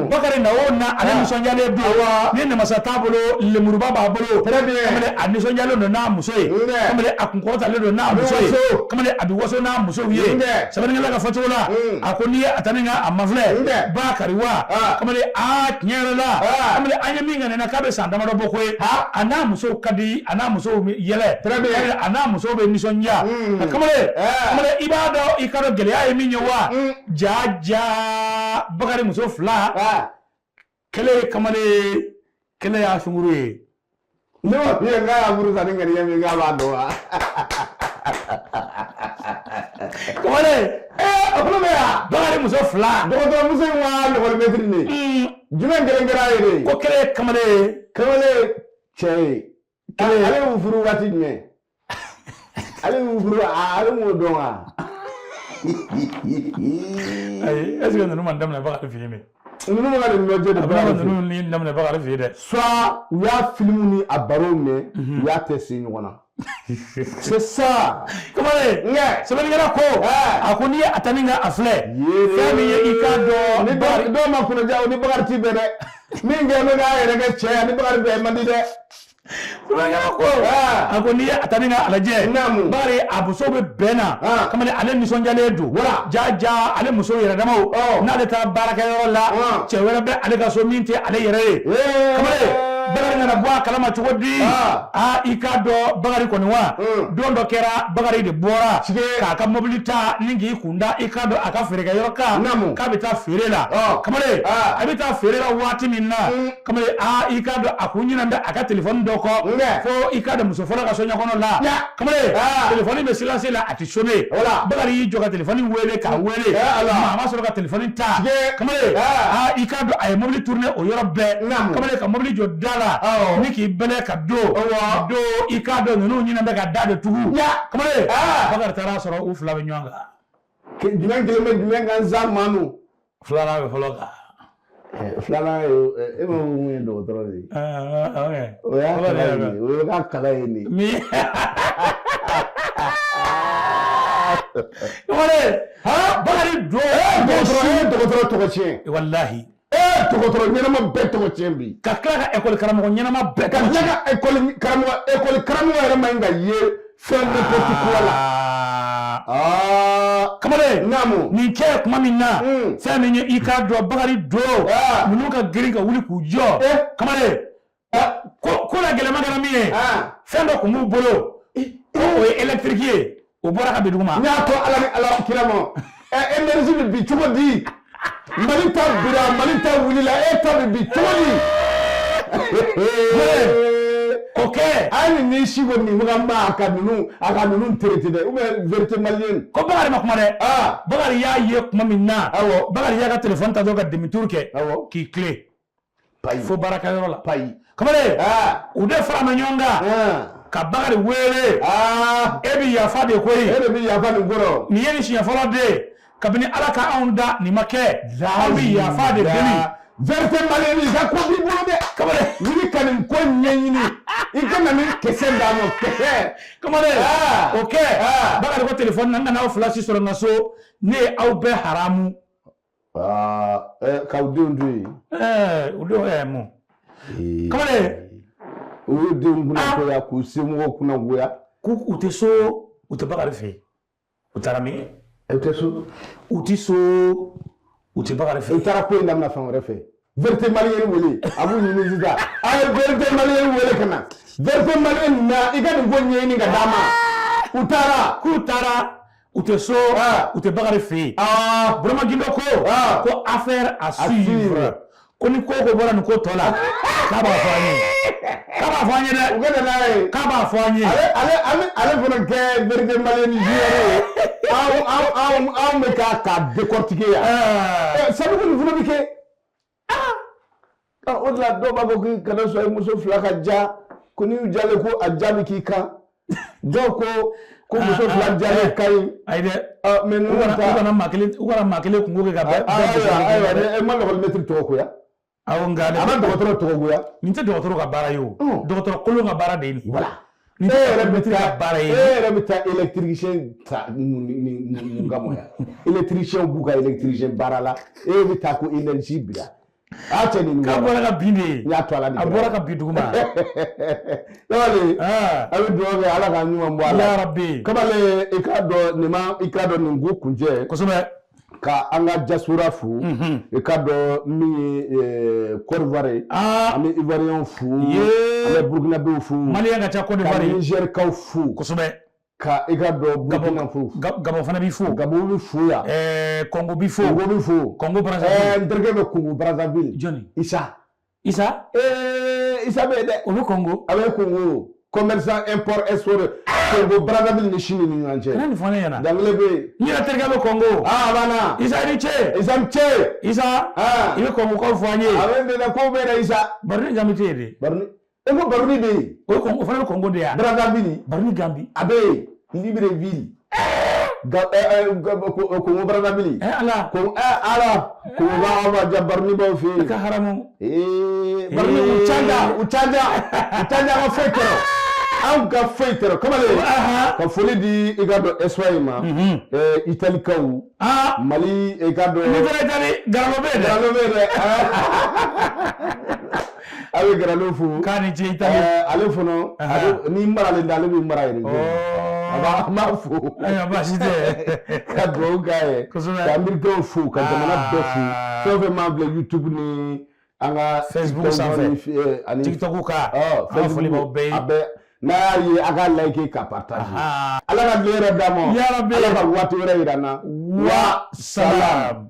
Bakari na o na, ale nisɔndiyalen don. Ni namasa t'a bolo, lemuruba b'a bolo. Kamalen, a nisɔndiyalen don n'a muso ye. Kamalen, a kunkɔrɔtalen don n'a muso ye. Kamalen, a bɛ waso n'a musow ye. Sɛbɛnnikɛla ka fɔcogo la, a ko n'i ye a ta ni ka a mafilɛ, Bakari wa, kamalen, aa, tiɲɛ yɛrɛ la, kamalen, an ye min kɛ nin na, k'a bɛ san damadɔ bɔ koyi, a n'a musow ka di, a n'a musow bɛ yɛlɛ, a n'a musow bɛ nisɔndiya. Kamalen, kamalen, i b'a dɔn, i k'a dɔn gɛlɛya ye min ye wa? Ja ja, Bakari muso fila, kelen ye kamalen, kelen y'a sunguru ye. Ne ma f'i ye k'a y'a furu sa ni ŋaniya min k'a b'a dɔn wa? Kamalen, o fana bɛ yan. Bakari muso fila. Dɔgɔtɔrɔmuso in wa lekɔlimɛtiri de. Jumɛn kelen kɛra a ye de? Ko kelen ye kamalen ye. Kamalen cɛ ye. Kelen ale y'u furu waati jumɛn? Ale y'u furu, ale m'o dɔn wa? Ayi, est ce que ninnu ma daminɛ Bakari fɛ yen de? Ninnu ma ka nin lajɛ de. A bɛna ninnu ni daminɛ Bakari fɛ yen dɛ. Soit u y'a filimu ni a baro mɛn, u y'a tɛ se ɲɔgɔn na. C'est ça. Kamalen, sɛbɛnnikɛla ko, a ko n'i ye a ta ni ka a filɛ, fɛn min ye i k'a dɔn. Ni dɔw ma kunnaja, o ni Bakari ti bɛn dɛ. Min kɛ bɛ k'a yɛrɛ kɛ cɛ ye, ni Bakari bɛn man di dɛ. Sɛbɛnnikɛla ko, a ko n'i ye a ta ni ka a lajɛ, Bakari a muso bɛ bɛn na. Kamalen, ale nisɔndiyalen don. Ja ja, ale muso yɛrɛ damaw, n'ale taara baarakɛyɔrɔ la, cɛ wɛrɛ bɛ ale ka so min tɛ ale yɛrɛ ye. Kamalen, Bakari nana bɔ a kalama cogo di? Aa, i k'a dɔn Bakari kɔni wa, don dɔ kɛra, Bakari de bɔra k'a ka mobili ta ni k'i kunda i k'a dɔn a ka feerekɛyɔrɔ kan, k'a bɛ taa feere la. Kamalen, a bɛ taa feere la waati min na, kamalen, aa, i k'a dɔn a kun ɲinɛnen bɛ a ka telefɔni dɔ kɔ fo i k'a dɔn muso fɔlɔ ka soɲɛ kɔnɔ la. Kamalen, telefɔni bɛ silence la, a tɛ sonner. Bakari y'i jɔ ka telefɔni wele k'a wele, maa ma sɔrɔ ka telefɔni ta. Kamalen, aa, i k'a dɔn a ye mobili tourner o yɔrɔ bɛɛ. Kamalen, ka mobili jɔ da la ni k'i bɛlɛ ka don don, i k'a dɔn ninnu ɲinɛnen bɛ ka da de tugu. Kamalen, Bakari taara sɔrɔ u fila bɛ ɲɔgɔn kan. Jumɛn kelen bɛ jumɛn kan sa, Manu? Filanan bɛ fɔlɔ kan. Filanan ye, e ma mun ye, dɔgɔtɔrɔ de ye. O y'a kalan ye, o ye ka kalan ye nin. Min kamalen, Bakari don. Dɔgɔtɔrɔ ye dɔgɔtɔrɔ tɔgɔ tiɲɛ. Walahi. Dɔgɔtɔrɔ ɲɛnama bɛɛ tɔgɔ tiɲɛ bi. Ka tila ka ekɔli karamɔgɔ ɲɛnama bɛɛ. Ka tila ka ekɔli karamɔgɔ yɛrɛ man ɲi ka ye fɛn n'importe quoi la. Aa, kamalen, nin kɛ tuma min na, fɛn min ye i k'a dɔn Bakari don, ninnu ka girin ka wuli k'u jɔ. Kamalen, ko la gɛlɛma kɛra min ye, fɛn dɔ tun b'u bolo ko o ye électrique ye, o bɔra ka bin dugu ma. N y'a to Ala ni Ala kira ma, énergie bɛ bin cogo di? Mali ta bira, Mali ta wulila, e ta bɛ bin cogo di? O kɛ. Hali ni si ko nin bɛ ka ma a ka ninnu traité dɛ, ou bien vérité malienne. Ko Bakari ma kuma dɛ. Bakari y'a ye tuma min na, Bakari y'a ka téléphone ta dɔrɔn ka demi-tour kɛ k'i tilen fo baarakɛyɔrɔ la. Payi. Kamalen, u de fara ma ɲɔgɔn kan ka Bakari wele. E bɛ yafa de koyi. E de bɛ yafa nin kɔrɔ. Nin ye nin siɲɛ fɔlɔ de ye kabini Ala ka anw da, nin ma kɛ. Anw bɛ yafa de deli. Vérité malienne, i ka ko b'i bolo dɛ. Kamalen, wuli ka nin ko ɲɛɲini, i ka na nin kisɛ d'a ma, kisɛ. Kamalen, o kɛ, Bakari ko téléphone na, n kana aw fila si sɔrɔ n ka so, ne ye aw bɛɛ haramu. K'aw denw to yen. U denw mun? Kamalen. U y'u denw kunnagoya, k'u somɔgɔw kunnagoya. K'u u tɛ so, u tɛ Bakari fɛ yen. U taara min? U tɛ so. U tɛ so, u tɛ Bakari fɛ yen. U taara ko in daminɛ fan wɛrɛ fɛ. Vérité malienne wele, a b'u ɲini sisan. A ye Vérité malienne wele ka na. Vérité malienne na, i ka nin ko ɲɛɲini ka d'a ma. U taara. K'u taara, u tɛ so, u tɛ Bakari fɛ yen. Burama Gindo ko ko affaire à suivre, ko ni ko ko bɔra nin ko tɔ la, k'a b'a fɔ an ye, k'a b'a fɔ an ye dɛ. U ka na n'a ye. K'a b'a fɔ an ye. Ale fana kɛ Vérité malienne junior ye. Anw bɛ k'a décortiquer yan. Sabu nin fana bɛ kɛ. O de la dɔw b'a fɔ k'i kana sɔn i muso fila ka ja, ko n'i y'u jalen ko a ja bɛ k'i kan. Dɔw ko muso fila jalen ka ɲi. Ayi dɛ. Mais ninnu ta, u kana maa kelen kunko kɛ ka bɛɛ. Ayiwa, ayiwa, e ma lakɔlimɛtiri tɔgɔ ko ya. Awɔ, nka a ma dɔgɔtɔrɔ tɔgɔ ko ya. Nin tɛ dɔgɔtɔrɔ ka baara ye o. Dɔgɔtɔrɔ kolon ka baara de ye nin. Voilà. Nin tɛ yɛrɛ ka baara ye. E yɛrɛ bɛ taa électricien ta mun kama yan? Électricien b'u ka électricien baara la, e bɛ taa ko énergie bila. A cɛ nin k'a bɔra ka bin de ye. N y'a to a la de. A bɔra ka bin duguma. Kamalen, a bɛ dugawu kɛ Ala k'a ɲuman bɔ a la. Ya Rabbi. Kamalen, i k'a dɔn nin ma, i k'a dɔn nin ko kuncɛ. Kosɛbɛ. Ka an ka diaspora fo. I k'a dɔn min ye Côte d'Ivoire ye. An bɛ Ivoirien fo. An bɛ Burkinabéw fo. Malien ka ca Côte d'Ivoire. Ka Nigerkaw fo. Kosɛbɛ. Ka i ka dɔn Burkina fo. Gabon fana b'i fo. Gabon bɛ fo yan. Congo b'i fo. Congo bɛ fo. Congo Brazzaville. N terikɛ bɛ Congo Brazzaville. Jɔnni? Isa. Isa? Isa bɛ yen dɛ. O bɛ Congo. A bɛ Congo. Commerçant import export. Congo Brazzaville ni Chine ni ɲɔgɔn cɛ. Kana nin fɔ ne ɲɛna. Danbele bɛ yen. N yɛrɛ terikɛ bɛ Congo. A banna. Isa, i ni ce. Isa ni ce. Isa. I bɛ Congo kaw fɔ an ye. A bɛ yen dɛ, kow bɛ yen dɛ Isa. Baroni Gambi tɛ yen de. Baroni. E ko Baroni bɛ yen. O ye Congo, o fana bɛ Congo de yan. Brazzaville. Baroni Gambi. A bɛ yen. Libreville. Congo Brazzaville. Ala. Congo Ala. Congo b'a b'a ja Baroni b'aw fɛ yen. Ka haramu. Baroni u canja u canja u canja, an ka foyi tɔrɔ. Anw ka foyi tɔrɔ. Kamalen. Ka foli di i ka dɔn Espagne ma. Italikaw. Mali i ka dɔn. N'i taara Itali, Garalo bɛ yen dɛ. Garalo bɛ yen dɛ. A bɛ Garalo fo. K'a ni ce Itali. Ale fana, n'i maralen tɛ, ale b'i mara yɛrɛ. An b'a fo. Ayiwa, baasi tɛ. Ka dugawu k'a ye. Kosɛbɛ. Ka Amerikɛnw fo, ka jamana bɛɛ fo. Fɛn o fɛn m'an bila YouTube ni an ka Facebook sanfɛ. Ani TikTok kan. An ka foli b'aw bɛɛ ye. A bɛɛ. N'a y'a ye, a k'a like, ka partager. Ala ka tile yɛrɛ d'a ma. Ya Rabbi. Ala ka waati wɛrɛ yira n na. Wa salam.